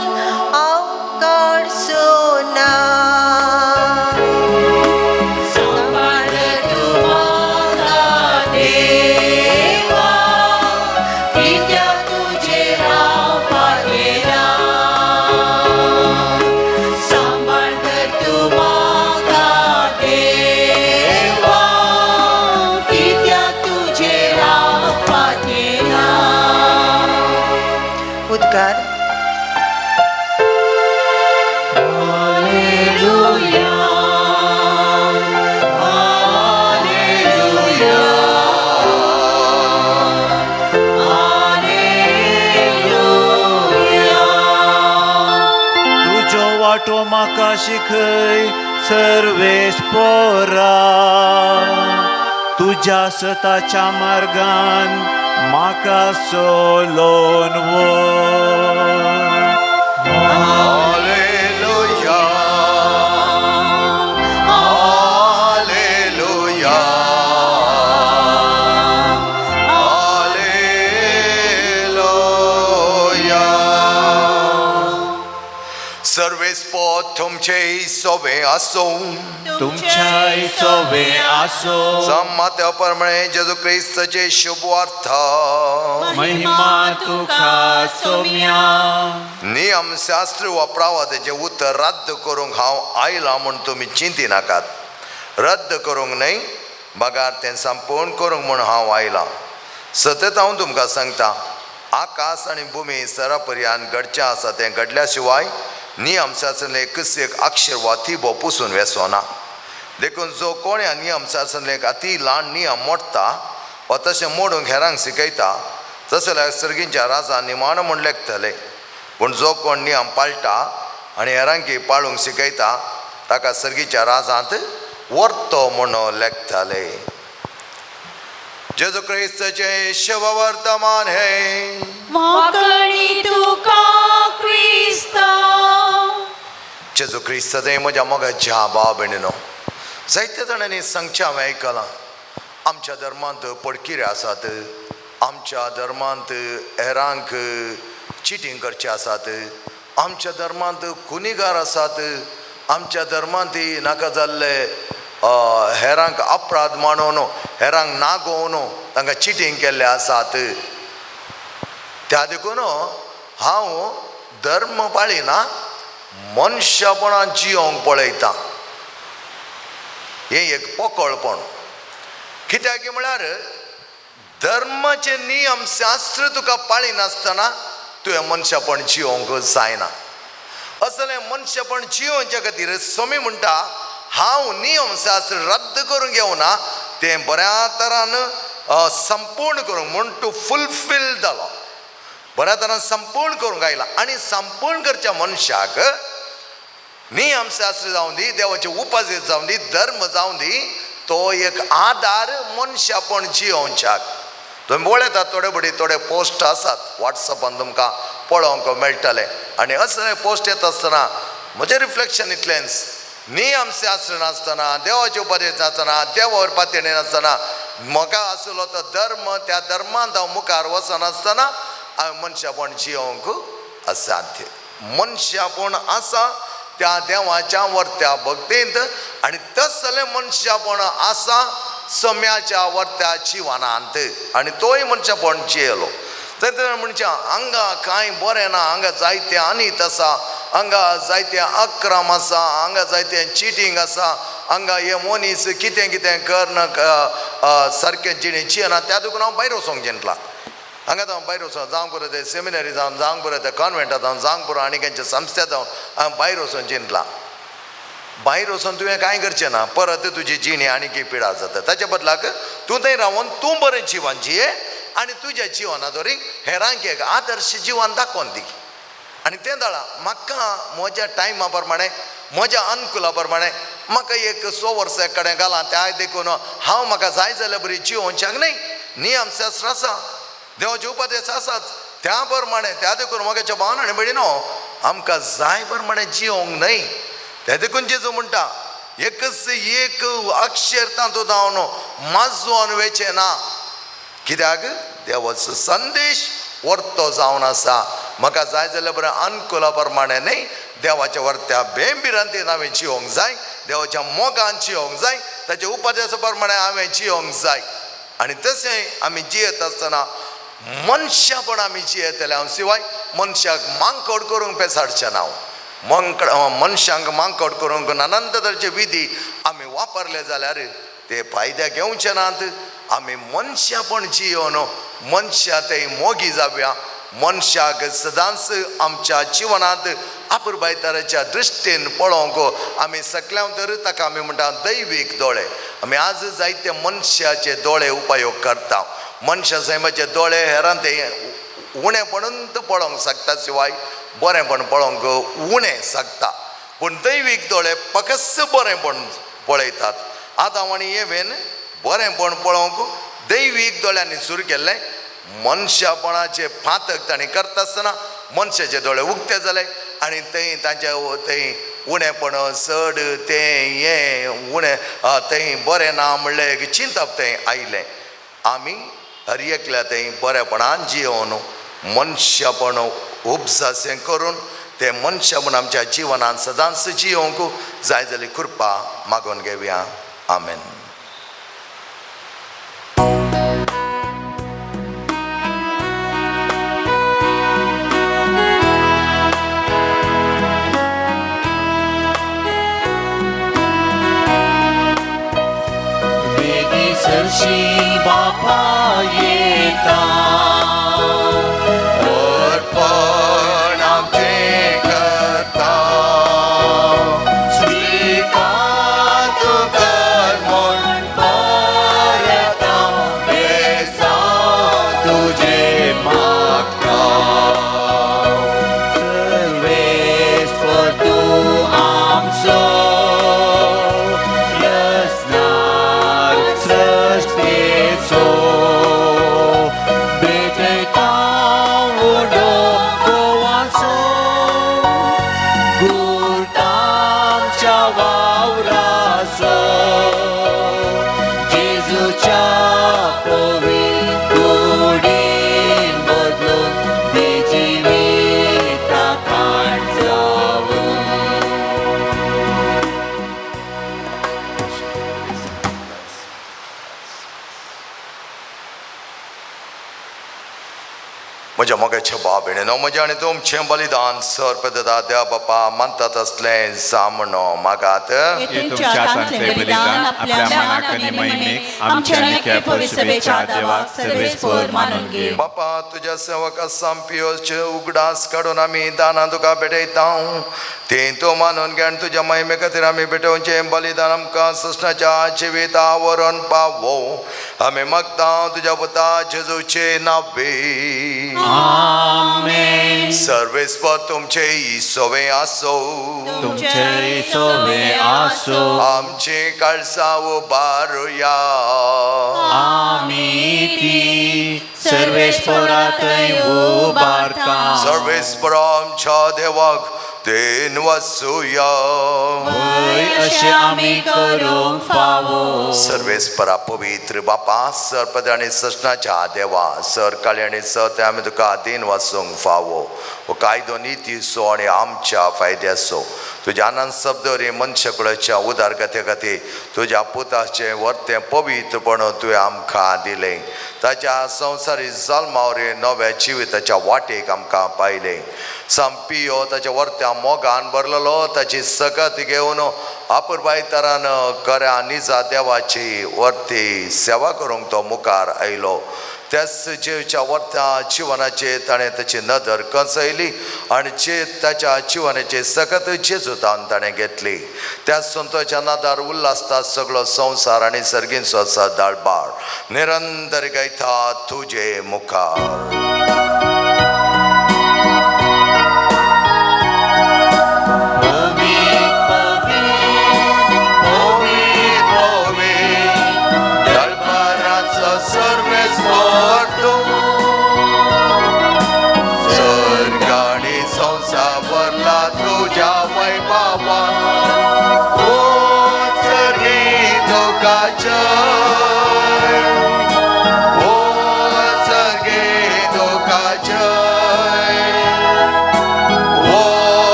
Speaker 6: हांव काडचो ना.
Speaker 4: सांबाळ तूं म्हाका देवा, कित्याक तुजेर हांव पातयेलां. सांबाळ तूं म्हाका देवा, कित्याक तुजेर हांव पातयेलां.
Speaker 6: उद्गार.
Speaker 4: Alleluia, Alleluia, Alleluia.
Speaker 7: तुजो वाटो म्हाका शिकय सर्वेस्पोरा, तुज्या सताच्या मार्गान म्हाका सोलोवन व्हर.
Speaker 1: Hallelujah, hallelujah, hallelujah. सर्वेस्पर तुमचे सोबे आसूं.
Speaker 7: तुमच्याय सोवे आसो.
Speaker 1: संमात्या प्रमाणे जेजू क्रिस्ताचे शुभ वार्ता.
Speaker 4: महिमा तुका सोम्या.
Speaker 1: नियमशास्त्र वा प्रावादाचें उतर रद्द करूंक हांव आयलां म्हूण तुमी चिंती नाकात. रद्द करूंक न्हय बगार तें संपूर्ण करूंक म्हूण हांव आयलां. सतत हांव तुमकां सांगता, आकाश आनी भुमी सरा पर्यान घडचें आसा तें घडल्या शिवाय नियमशास्त्रांतलें एकच एक अक्षर वा थिबो पुसून वेसो ना. देखून जो कोण ह्या नियमशास्त्रांतलें एक अती ल्हान नियम मोडटा वा तशें मोडूंक हेरांक शिकयता तशें जाल्यार सर्गींच्या राजा निमाणो म्हूण लेखतले. पूण जो कोण नियम पाळटा आनी हेरांकी पाळूंक शिकयता ताका सर्गीच्या राजांत व्हरतो म्हूण लेखतले. जेजू क्रिस्ताचें शुभवर्तमान हें.
Speaker 3: वांकणी तुका क्रिस्ता.
Speaker 1: जेजू क्रिस्ताचें म्हज्या मोगाच्या भाव भयणीनो, जायत्या जाणांनी सांगचें हांवें आयकलां, आमच्या धर्मांत पडकिरे आसात, आमच्या धर्मांत हेरांक चिटींग करचे आसात, आमच्या धर्मांत गुनेगार आसात, आमच्या धर्मांत नाका जाल्ले हेरांक अपराध मानून हेरांक नागोवन तांकां चिटींग केल्ले आसात. त्या देखून हांव धर्म पाळिना, मनशापणान जियोंक पळयता. हें एक पोकळपण. कित्याक म्हळ्यार धर्माचे नियम शास्त्र तुका पाळिनासतना तुवें मनशापण जियोंक जायना. असलें मनशापण जियोवच्या खातीर स्वामी म्हणटा, हांव नियम शास्त्र रद्द करूंक येवना, तें बऱ्या तरान संपूर्ण करूंक म्हूण टू फुलफील जालो, बऱ्या तरान संपूर्ण करूंक आयला. आनी संपूर्ण करच्या मनशाक नियम शास्त्र जावं दी, देवाचे उपास जावं दी, धर्म जावं दी, तो एक आदार मनशापण जियोवच्याक. तुमी पळयतात थोडे बडी थोडे पोस्ट आसात वॉट्सॅपान तुमकां पळोवंक मेळटले. आनी असले पोस्ट येता आसतना म्हजें रिफ्लेक्शन इतलेंच, नियम शास्त्र नासतना, देवाचे उपदेश नासतना, देवावर पातयेणी नासतना, म्हाका आसलो तो धर्म, त्या धर्मांत हांव मुखार वचनासतना हांवें मनशापण जियोवंक असाध्य. मनशापण आसा त्या देवाच्या वर्त्या भक्तींत आनी तसलें मनशापण आसा सम्याच्या वर्त्या जिवनांत आनी तोय मनशापण जियेलो. तेन्ना म्हणचे हांगा कांय बरें ना, हांगा जायते अनीत आसा, हांगा जायते अक्रम आसा, हांगा जायते चिटींग आसा, हांगा हे मनीस कितें कितें करना सारकें जिणें जियेना, त्या देखून हांव भायर वचोंक जिंतलां. हांगा हांव भायर वचोन जावंक पुरो ते सेमिनरी जावन, जावंक पुरो ते कॉन्वेंटां जावन, जावंक पुरो आनी खंयच्या संस्थ्या जावन हांव भायर वचोन जिंतलां. भायर वचोन तुवें कांय करचें ना, परत तुजी जिणी आनी पिडा जाता. ताच्या बदलाक तूं थंय रावन तूं बरें जिवन जिये आनी तुज्या जिवना दोरी हेरांक एक आदर्श जिवन दाखोवन दी. आनी तें दळा म्हाका म्हज्या टायमा प्रमाणे, म्हज्या अनुकुला प्रमाणे म्हाका एक 100 वर्सां कडेन घालां, त्या देखून हांव म्हाका जाय जाल्यार बरी जिवोवच्याक न्हय. नियम शास्त्र आसा, देवाचे उपदेश आसात, त्या प्रमाणे त्या देखून म्हाका भावन आनी भयणीनो आमकां जाय प्रमाणे जिवोंक न्हय. त्या देखून जेजू म्हणटा, एकच एक अक्षर तातूंत हांव माजोवन वेचें ना. कित्याक देवाचो संदेश वर्तो जावन आसा. म्हाका जाय जाल्यार बरें अनुकुला प्रमाणे न्हय, देवाच्या वर्त्या बेंबिरांतीन हांवें जिवोंक जाय, देवाच्या मोगान जिवोंक जाय, ताच्या उपदेसा प्रमाणे हांवें जिवोंक जाय. आनी तशें आमी जियेत आसतना मनशापण आमी जियेतले हांव शिवाय मनशाक मांकड करूंक पेसाडचें ना. मनशांक मांकड करूंक नानांत तरेचे विधी आमी वापरले जाल्यार ते फायद्याक येवचे नात. आमी मनशापण जियोवन मनशा ते मोगी जावया, मनशाक सदांच आमच्या जिवनांत आपुरबायताराच्या दृश्टीन पळोवंक आमी सगळ्यां तर ताका आमी म्हणटा दैवीक दोळे. आमी आज जायते मनशाचे दोळे उपयोग करता. मनशा सैमाचे दोळे हेरान ते उणेपणून पळोवंक शकता शिवाय बरेंपण पळोवंक उणें शकता. पूण दैवीक दोळे फकत बरेंपण पळयतात. आतां आनी हेवेन बरेंपण पळोवंक दैवीक दोळ्यांनी सुरू केल्लें. मनशापणाचे फातक तांणी करता आसतना मनशाचे दोळे उक्ते जाले आनी थंय तांचे थंय उणेपण चड तें हें उणें थंय बरें ना म्हणलें एक चिंतप थंय आयलें. आमी हर एकल्या थंय बरेपणान जियोवन मनशापण उपजासें करून तें मनशापण आमच्या जिवनान सदांच जियोवंक जाय जाल्यार कृपा मागोवन घेवया. आमेन.
Speaker 4: वेदी सरशी बापा येता
Speaker 1: अर्पण आमचें करता स्वीकार तूं कर म्हूण
Speaker 4: परता बेसांव तुजें मागता सर्वेस्पर तूं आमचो रसनार सृश्टेचो भेटयता उडो गोवाचो गुरतांच्या वावराचो जेजूच्या पवित्र कुडीन बदलून दी जिविता काण जावून.
Speaker 1: म्हज्या मोगाच्या बाबेणेनो म्हज्या आनी तुमचें बलिदान सर्प देवा बापा मानतात असलें सामनो मागात.
Speaker 3: हे तुमच्या हातांतलें बलिदान आपल्या मान आनी महिमेक आमच्या नित्य पवित्र देवाक सर्वेस्पर मानून घे.
Speaker 1: बापा तुज्या सेवका सांपियोचे उगडास काडून आमी दानां तुका भेटयता तें तूं मानून घे आनी तुज्या महिमे खातीर आमी भेटोवचें बलिदान आमकां सृष्णाच्या जिविता व्हरोन पावो आमी मागता तुज्या पुता जेजूचे नावे.
Speaker 4: आमेन.
Speaker 1: सर्वेस्पर तुमचे इसोवे आसो.
Speaker 4: तुमचे सोवे आसो.
Speaker 1: आमचे काळसा उबारुया.
Speaker 4: आमी ती सर्वेस्पराथंय उबारता.
Speaker 1: सर्वेस्पर आमच्या देवाक तेन वसुया.
Speaker 4: हय अशें आमी करूंक फावो.
Speaker 1: सर्वेस्परा पवित्र बापा सरपद आनी सृष्णाच्या देवा सर काळी आनी सत आमी तुका दीन वासूंक फावो हो कायदो नितीचो आनी आमच्या फायद्याचो तुज्या आनंद शब्द रे मनशाकुळाच्या उदारगते खातीर तुज्या पुताचें वर्तें पवित्रपण तुवें आमकां दिलें ताच्या संवसारी जल्मावरी नव्या जिविताच्या वाटेक आमकां पायलें. संपियो ताच्या वर्त्या मोगान भरलेलो ताची सकत घेवन आपुरबायतरान कऱ्या निजा देवाची वर्ती सेवा करूंक तो मुखार आयलो. त्याच जिवच्या वर्त्या जिवनाचे ताणें ताची नदर कंसयली आनी जे ताच्या जिवनाचे सकत जेजुतान ताणें घेतली. त्या संतोच्या नादार उल्हासता सगळो संवसार आनी सर्गींचो सदाळबाळ निरंतर गायता तुजे मुखार.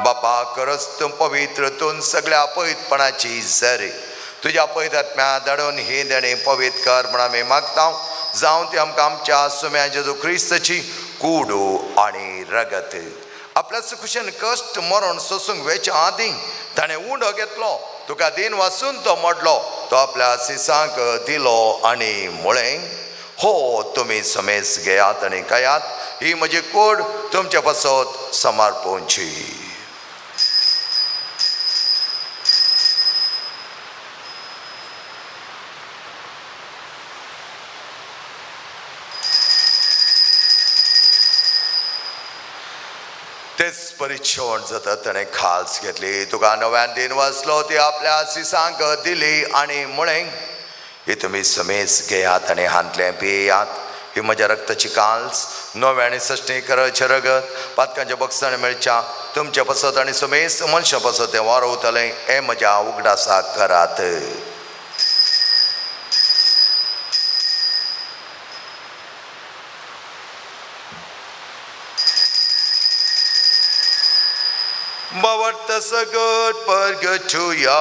Speaker 1: बापा करस तूं पवित्र तूं सगळ्या पवित्रपणाची जरी तुज्या पवित्र आत्म्या धाडून ही देणी पवित्र कर म्हण आमी मागता जावं ती आमकां आमच्या सुम्या जेजू क्रिस्ताची कुडू आनी रगत. आपल्या सुखुशेन कश्ट मरण सोसूंक वेच्या आदीं ताणें उंडो घेतलो तुका दीन वासून तो मोडलो तो आपल्या सिसांक दिलो आनी म्हळें हो तुमी समेस घेयात आनी खायात ही म्हजी कूड तुमचे पासत समर्पणची. तेच परिच्छेवण जाता ताणें खास घेतली तुका नव्यान दीन वाचलो ती आपल्या सिसांक दिली आनी म्हळें ही तुमी समेस घेयात आनी हांतलें पियात ही म्हज्या रक्ताची काल्स नवें आनी सश्टी कराचें रगत पातकांच्या बक्षाणे मेळच्या तुमचे पसत आनी समेस्त मनशां पसत तें वारवतलें हें म्हज्या उगडासाक करात. बावर्त सगट परगटुया.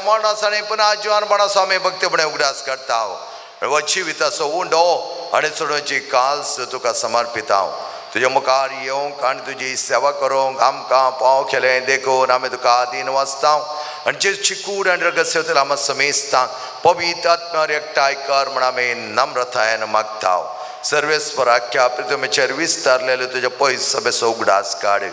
Speaker 1: मरणासाने पुन्हा जीवनपणा स्वामी भक्तीपणे उगडास करता व जिविताचो उंडो आनी चडोवची काल्स तुका समर्पिता. तुज्या मुखार येवंक आनी तुजी सेवा करूंक आमकां पाव केलें देखून आमी तुका आदीन वाचता आनी जेची कूड आनी रगत सेवतले आमी समेस्तांक पवित्र आत्म्यार एकठांय कर म्हण आमी नम्रतायेन मागता. सर्वेस्पराख्या प्रितमेचेर विस्तारलेले तुज्या पयस सभेचो उगडास काड.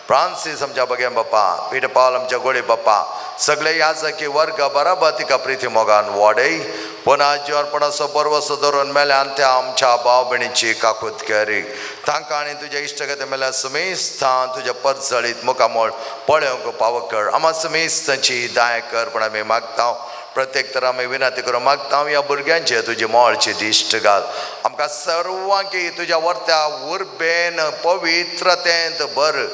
Speaker 1: फ्रांसीस आमच्या बग्यां बाप्पा, पीटर पावल आमच्या गोळे बाप्पा, सगळे याजकी वर्ग बराबर तिका प्रिती मोगान वाडय. पुन्हा जिवनपणाचो बरवसो धरून मेल्यान त्या आमच्या भाव भयणीची काकूत करी. तांकां आनी तुज्या इश्टगते मेल्या समेस्तान तुज्या परजळीत मुखामळ पळोवंक पावो कर. आमा समेस्तांची दाय कर म्हण आमी मागता. प्रत्येक तर आमी विनंती करून मागता ह्या भुरग्यांचे तुजी मोळची दिश्ट घाल. आमकां सर्वांकी तुज्या वर्त्या उर्बेन पवित्रतेंत भर.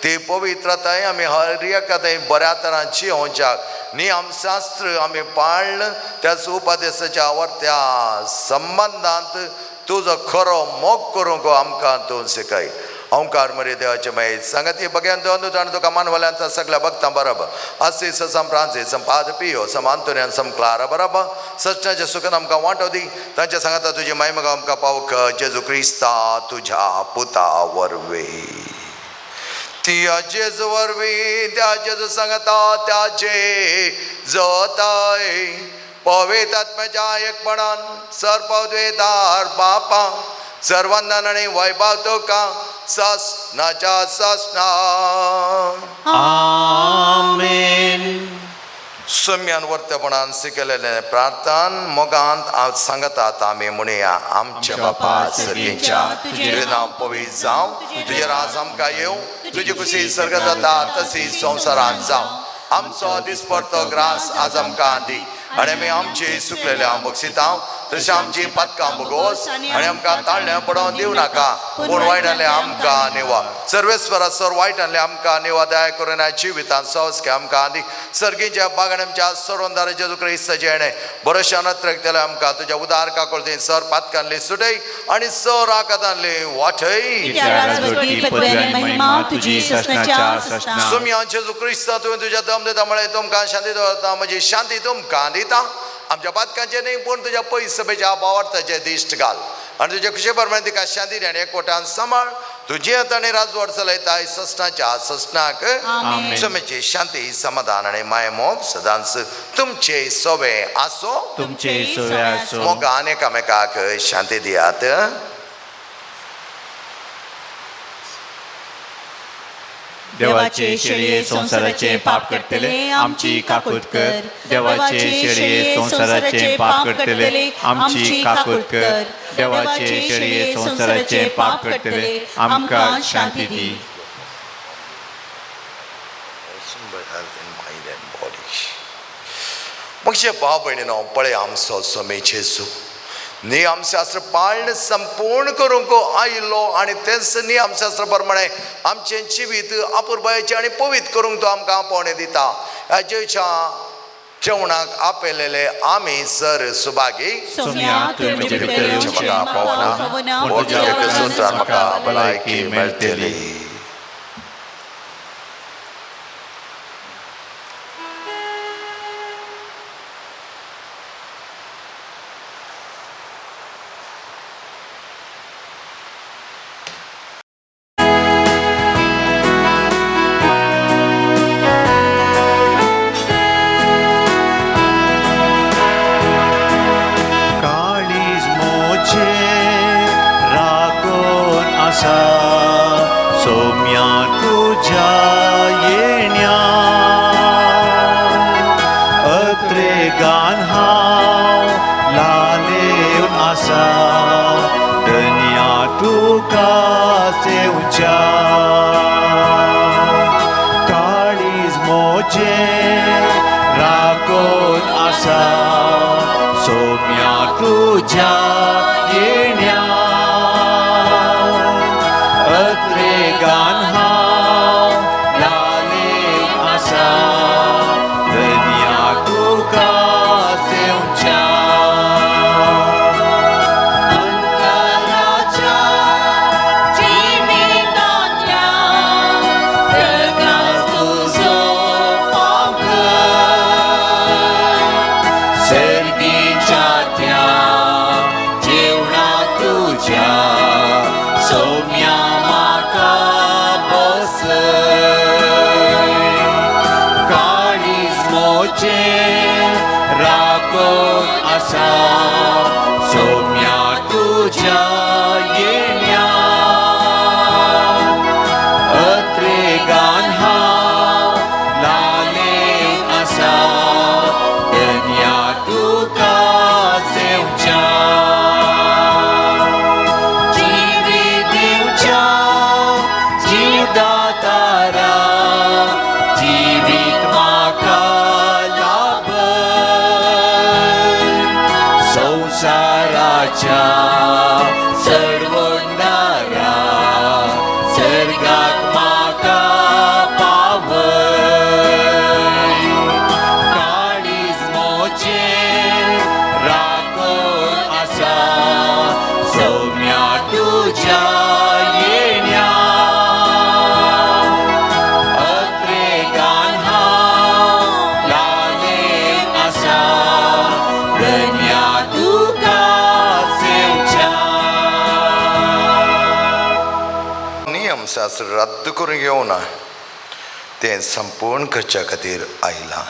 Speaker 1: ती पवित्रताय आमी हर एका थंय बऱ्या तरान जियोवच्याक नियमशास्त्र आमी पाळ्ळ त्याच उपदेसाच्या वर्त्या संबंदांत तुजो खरो मोग करूंक आमकां तूं शिकय. ओंकार मरे देवाचे मागीर सांगाती बग्यान दोन जाण तुका मानवल्यांचा सगळ्या भक्तां बरोबर असे सम फ्रांसीस सम पाद पियो सम आंतोनियन सम क्लारा बरोबर सचनाचे सुखान आमकां वांटो दी. तांच्या सांगाता तुजी मायमगा आमकां पावक जेजू क्रिस्ता तुझ्या पुता वरवीं. त्या जेजू वरवीं त्या जेजू सांगता त्या जे जोताय पवित्र आत्म्याच्या एकपणान सर्पद्वेदार बापा सर्वांना आनी वैभव तुका ससनाच्या ससना.
Speaker 4: आमेन.
Speaker 1: सम्यान वर्तेपणान शिकलेले प्रार्थन मोगांत सांगतात आमी म्हणया. आमच्या बापा सर्गीच्या, तुजें नांव पवित्र जावं, तुजें राज आमकां येवं, तुजी खुशी सर्ग जाता तशी संवसारांत जावं. आमचो दिसपडतो ग्रास आज आमकां दी आनी आमी आमची सुकलेल्या बक्षितां तशें आमची पातकां भोगोस आनी आमकां ताळ्ळें पडोवन दिवं नाका, पूण वायट आसलें आमकां निवा. सर्वेस्वरा सर वायट आसलें आमकां निवा. दया करून जिवितांत संस्कार आमकां दी. सर्गीच्या बागान आमच्या सोडोनदार जेजू क्रिस्ताचें येणें बरोशान अत्रकतलें आमकां तुज्या उदार काकुळतीन सर पातकांतली सुटय आनी सर आकातांतली वाटय. सुम्या जेजू क्रिस्ता तुवें तुज्या दम दिता म्हळें तुमकां शांती दवरता, म्हजी शांती तुमकां दिता. आमच्या पातकांचे न्ही पूण तुज्या पयस सभेच्या भावार्थाचे दिश्ट घाल आनी तुज्या खुशे प्रमाणे तिका शांती दी आनी एकवटान सांबाळ. तुजी आनी राजवट चलयताय ससनाच्या ससनाक. समेची शांती समाधान आनी मायमोग सदांच तुमचे सोवे आसो.
Speaker 4: तुमचे सोवे आसो.
Speaker 1: मोगान एकामेकाक शांती दियात.
Speaker 4: देवाचे शेळये संवसाराचे पाप करतले आमची काकूत कर. देवाचे शेळये संवसाराचे पाप करतले आमची काकूत कर. देवाचे शेळये संवसाराचे पाप करतले आमकां शांती दी.
Speaker 1: म्हजे भाव भयणीनो, पळय आमचो स्वामी जेजू नियमशास्त्र पाळण संपूर्ण करूंक आयिल्लो आनी तेंच नियमशास्त्र प्रमाणे आमचें जिवीत अपुरबायेचें आनी पवित्र करूंक तो आमकां आपोवणें दिता. ह्या जेच्या जेवणाक आपयलेले आमी सर सुभागी. म्हाका भलायकी मेळटली.
Speaker 7: अत्रेगान हांव लालेवन आसा धन्या तुका सेवच्या काळीज मोजें राखून आसा सोम्या तुज्या येण्या अत्रेगान हांव लालेवन आसा धन्या तुका सेवच्या
Speaker 3: अंतराच्या जिवितांतल्या प्रकाश तुजो फांकर
Speaker 4: सर्गीच्या त्या जेवणा तुज्या सौम्या म्हाका बसय काळीज मोजें राखून आसा सौम्या तुज्या येण्या अत्रेगान हांव लालेवन आसा धन्या तुका सेवच्या जिवीत दिवच्या जिवदातारा जिवीत म्हाका लाभय संवसाराच्या चडवणारा सर्गाक म्हाका पावय काळीज मोजें राखून आसा सौम्या तुज्या येण्या अत्रेगान हांव लालेवन आसा धन्या तुका सेवच्या
Speaker 1: नियमशास्त्र रद्द करून घेवना तें संपूर्ण करच्या खातीर आयलां.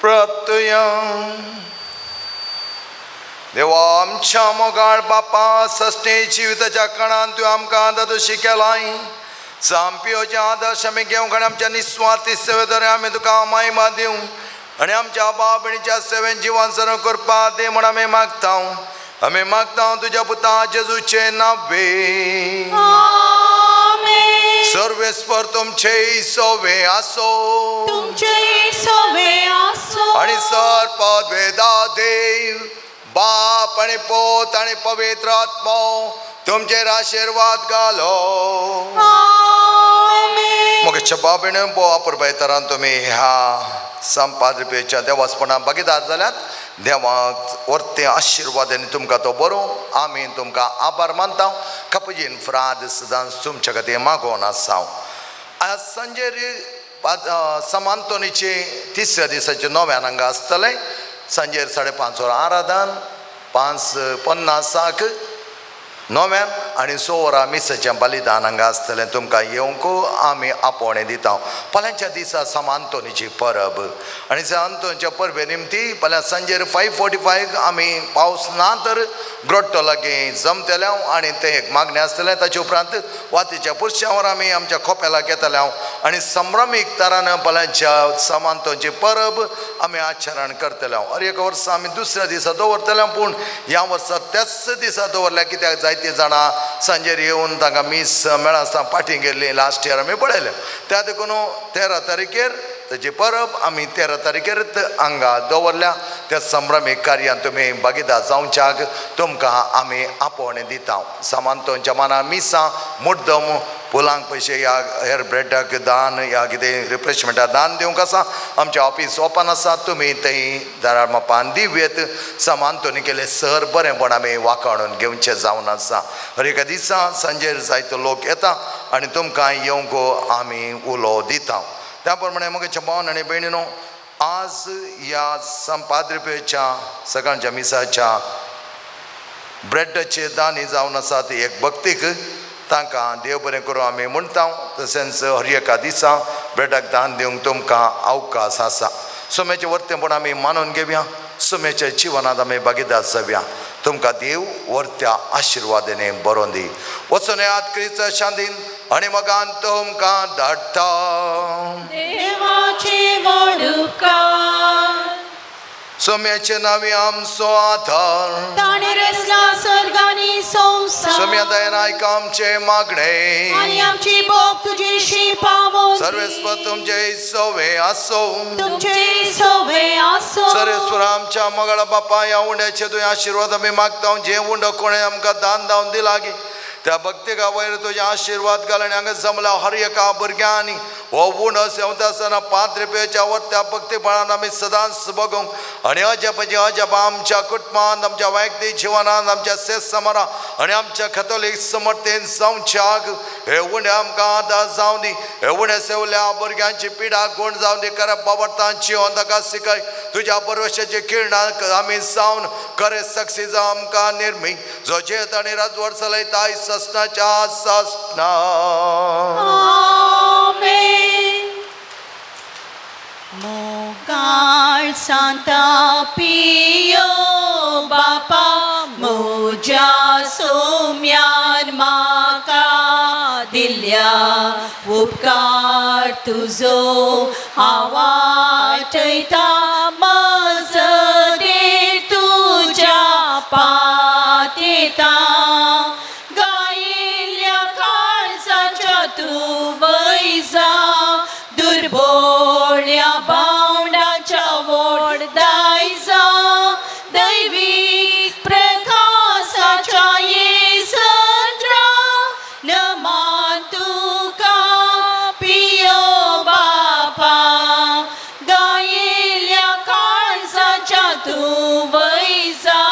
Speaker 1: प्राप्तया देवा आमच्या मोगाळ बापा सस्ते जिविताच्या कणान तूं आमकां आतां तूं शिकयलाय सामपियोचे आदर्श आमी घेवंक आनी आमच्या निस्वार्थी सेवेद्वारे आमी तुका मायमा दिवं आनी आमच्या बाप भयणीच्या सेवेन जिवन सर करपा दे म्हण आमी मागता. आमी मागता तुज्या पुता जेजूचे नावे.
Speaker 3: आमेन.
Speaker 1: सर्वेस्पर तुमचे सोवे आसो
Speaker 3: तुमचे सोवे आसो
Speaker 1: आणि सर पदवेदा देव बाप आणि पोत आणि पवित्र आत्मो तुमचेर आशिर्वाद घालो.
Speaker 3: आमेन.
Speaker 1: मग बाबीण बो अपुरबायतरान तुमी ह्या संपादपेच्या देवासपणा भागीदार जाल्यात. देवाक वर्ते आशिर्वाद आनी तुमकां तो बरो. आमी तुमकां आभार मानता. कपजीन फ्राद सदांच तुमच्या खातीर मागोवन आसा. आज सांजेर समांतोनीचे तिसऱ्या दिसाचे नव्यान हांगा आसतलें. सांजेर 5:30 वरां आराधन, 5:50 नव्यान आनी 6 वरां मिसाचें बलिदान हांगा आसतलें. तुमकां येवंक आमी आपोवणें दिता. फाल्यांच्या दिसा सम आंतोनीची परब आनी स आंतोनीच्या परबे निमती फाल्यां सांजेर 5:45 आमी पावस ना तर ग्रोट्टो लागीं जमतले आनी तें एक मागणें आसतलें. ताचे उपरांत वातीच्या पुरशावर आमी आमच्या खोपेलाक येतले आनी संभ्रमीक तरान फाल्यांच्या सम आंतोनीची परब आमी आचरण करतले. हर एका वर्सा आमी दुसऱ्या दिसा दवरतले, पूण ह्या वर्सा त्याच दिसा दवरल्या कित्याक जायतीं जाणां सांजेर येवन तांकां मीस मेळनासतना फाटीं गेल्लीं. लास्ट इयर आमी पळयलें. त्या देखून 13 तारखेर ताची परब आमी 13 तारखेर हांगा दवरल्या. त्या संभ्रमीक कार्यान तुमी भागीदार जावच्याक तुमकां आमी आपोवणें दिता. समांतोंच्या माना मिसां मुड्डम फुलांक पयशे ह्या हेर ब्रेडाक दान ह्या कितें रिफ्रेशमेंटाक दान दिवंक आसा. आमचें ऑफीस ओपन आसा, तुमी थंय दारार मापान दिवयेत. समांतोनी केलें सर बरेंपण आमी वाखाणून घेवचें जावन आसा. हर एका दिसा सांजेर जायतो लोक येता आनी तुमकां येवंक आमी उलो दिता. त्या प्रमाणे म्हज्या भावन आनी भयणीनो, आज ह्या संपादपेच्या सकाळच्या मिसाच्या ब्रेडाचे दानी जावन आसात एक भक्तीक तांकां देव बरें करूं आमी म्हणटा. तशेंच हर एका दिसा ब्रेडाक दान दिवंक तुमकां अवकाश आसा. सोम्याचें वर्तेंपण आमी मानून घेवया, सोम्याच्या जिवनांत आमी भागीदार जावया. तुमकां देव वर्त्या आशिर्वादाने बरोवन दी. वचून येयात क्रिस्ता शांतीन आनी मोगान तुमकां धाडटा.
Speaker 3: देवाचे व्हड उपकार.
Speaker 1: सोम्याचे नांवी आमचो आधार.
Speaker 3: ताणें रचला सर्ग आनी संवसार.
Speaker 1: सोम्या दयेन आयक आमचें मागणें.
Speaker 3: आनी आमची बोग तुजेशी पावोवन दी.
Speaker 1: सर्वेस्पर तुमचे सवे आसो.
Speaker 3: तुमचे सवे आसो.
Speaker 1: सर्वेस्पर आमच्या मगळा बापा, ह्या उंड्याचे तुवें आशिर्वाद आमी मागता. जे उंडो कोणें आमकां दान धावन दिला गी त्या भक्तिका वयर तुजे आशिर्वाद घाल आनी हांगा जमला हर एका भुरग्यांनी हो उंडो सेवता आसतना पांच रुपयाच्या वर त्या भक्तीपणान आमी सदांच बगूंक आनी अजापाची अजाप आमच्या कुटुंबांत, आमच्या वैयक्तीक जिवनांत, आमच्या सेस समारा आनी आमच्या कथोलीक समर्थेन जावच्याक हे उंडे आमकां आदार जावं दी. हे उंडे सेवल्या भुरग्यांची पिडा गुण जावं दी. खऱ्या बाबडतांची ताका शिकय. तुज्या बरोवशाची किरणां आमी जावन खरे सक्सी जावं आमकां निर्मी, जो जेत आनी राजवट चलयता ससनाच्या ससना.
Speaker 3: आमेन. मोगाळ सांता पियो बापा, म्हज्या सोम्यान म्हाका दिल्या उपकार तुजो हांव आठयता. मजदेर तुज्या पातेता. गायिल्ल्या काळजाच्या तूं वैजा, दुर्बोळ्या भावंडाच्या व्हड दायजा. दैवीक प्रकाशाच्या येसंद्रा नमान तुका पियो बापा. गायिल्ल्या काळजाच्या तूं वैजा,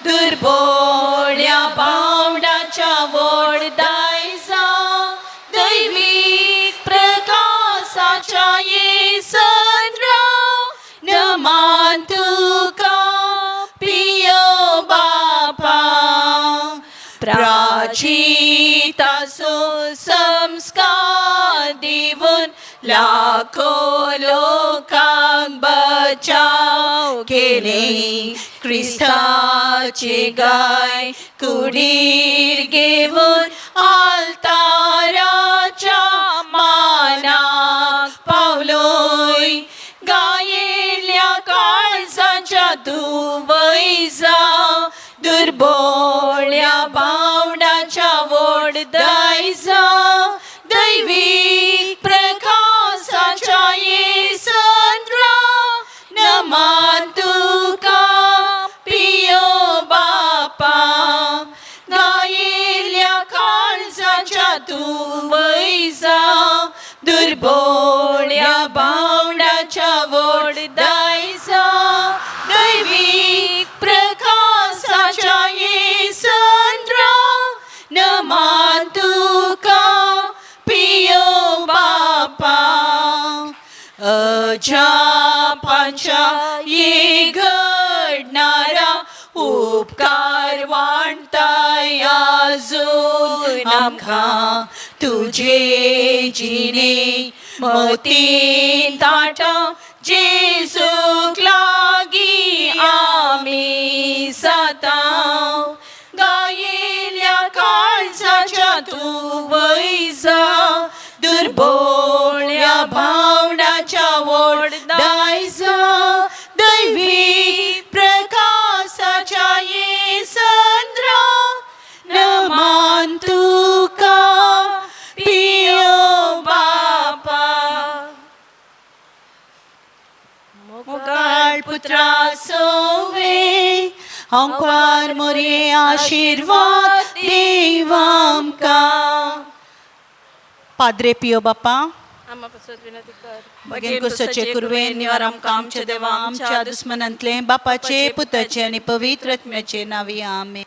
Speaker 3: दुर्बोळ्या भावंडाच्या व्हड दायजा. दैवीक प्रकाशाच्या येसंद्रा नमान तुका पियो बापा. प्राचितासो संस्कार दिवन लाखो लोकांक बचाव केले. क्रिस्ताचे गाय कुडीर घेवन आल्ताराच्या मानाक पावलोय. गायिल्ल्या काळजाच्या तूं वैजा, दुर्बोळ्या भावंडाच्या व्हड दायजा. दैवीक प्रकाशाच्या येसंद्रा नमान तुका पियो बापा. गायिल्ल्या काळजाच्या तूं वैजा, दुर्बोळ्या भावंडाच्या व्हड दायजा. दैवीक प्रकाशाच्या येसंद्रा नमान तुका पियो बापा. अजापांच्या ये घडणारा उपकार वांटाय आजून आमकां. तुजे जिणे मतीन ताटा जेजूक लागीं आमी जाता. गायिल्ल्या काळजाच्या तूं वैजा, दुर्बोळ्या भावंडाच्या व्हड दायजा. दैवी प्रकाशाच्या येसंद्रा नमान तुका पियो बापा. मोगाळ पुत्रा सोवे अंकार मोरे आशिर्वाद देव आमकां. पाद्रे पियो बापा,
Speaker 2: आमा पासत विनंती कर.
Speaker 3: बगेन कुर्साचे कुरवेन निवार आमकां आमच्या देवा आमच्या दुस्मनांतले, बापाचे, पुताचे आनी पवित्र आत्म्याचे नावी. आमेन.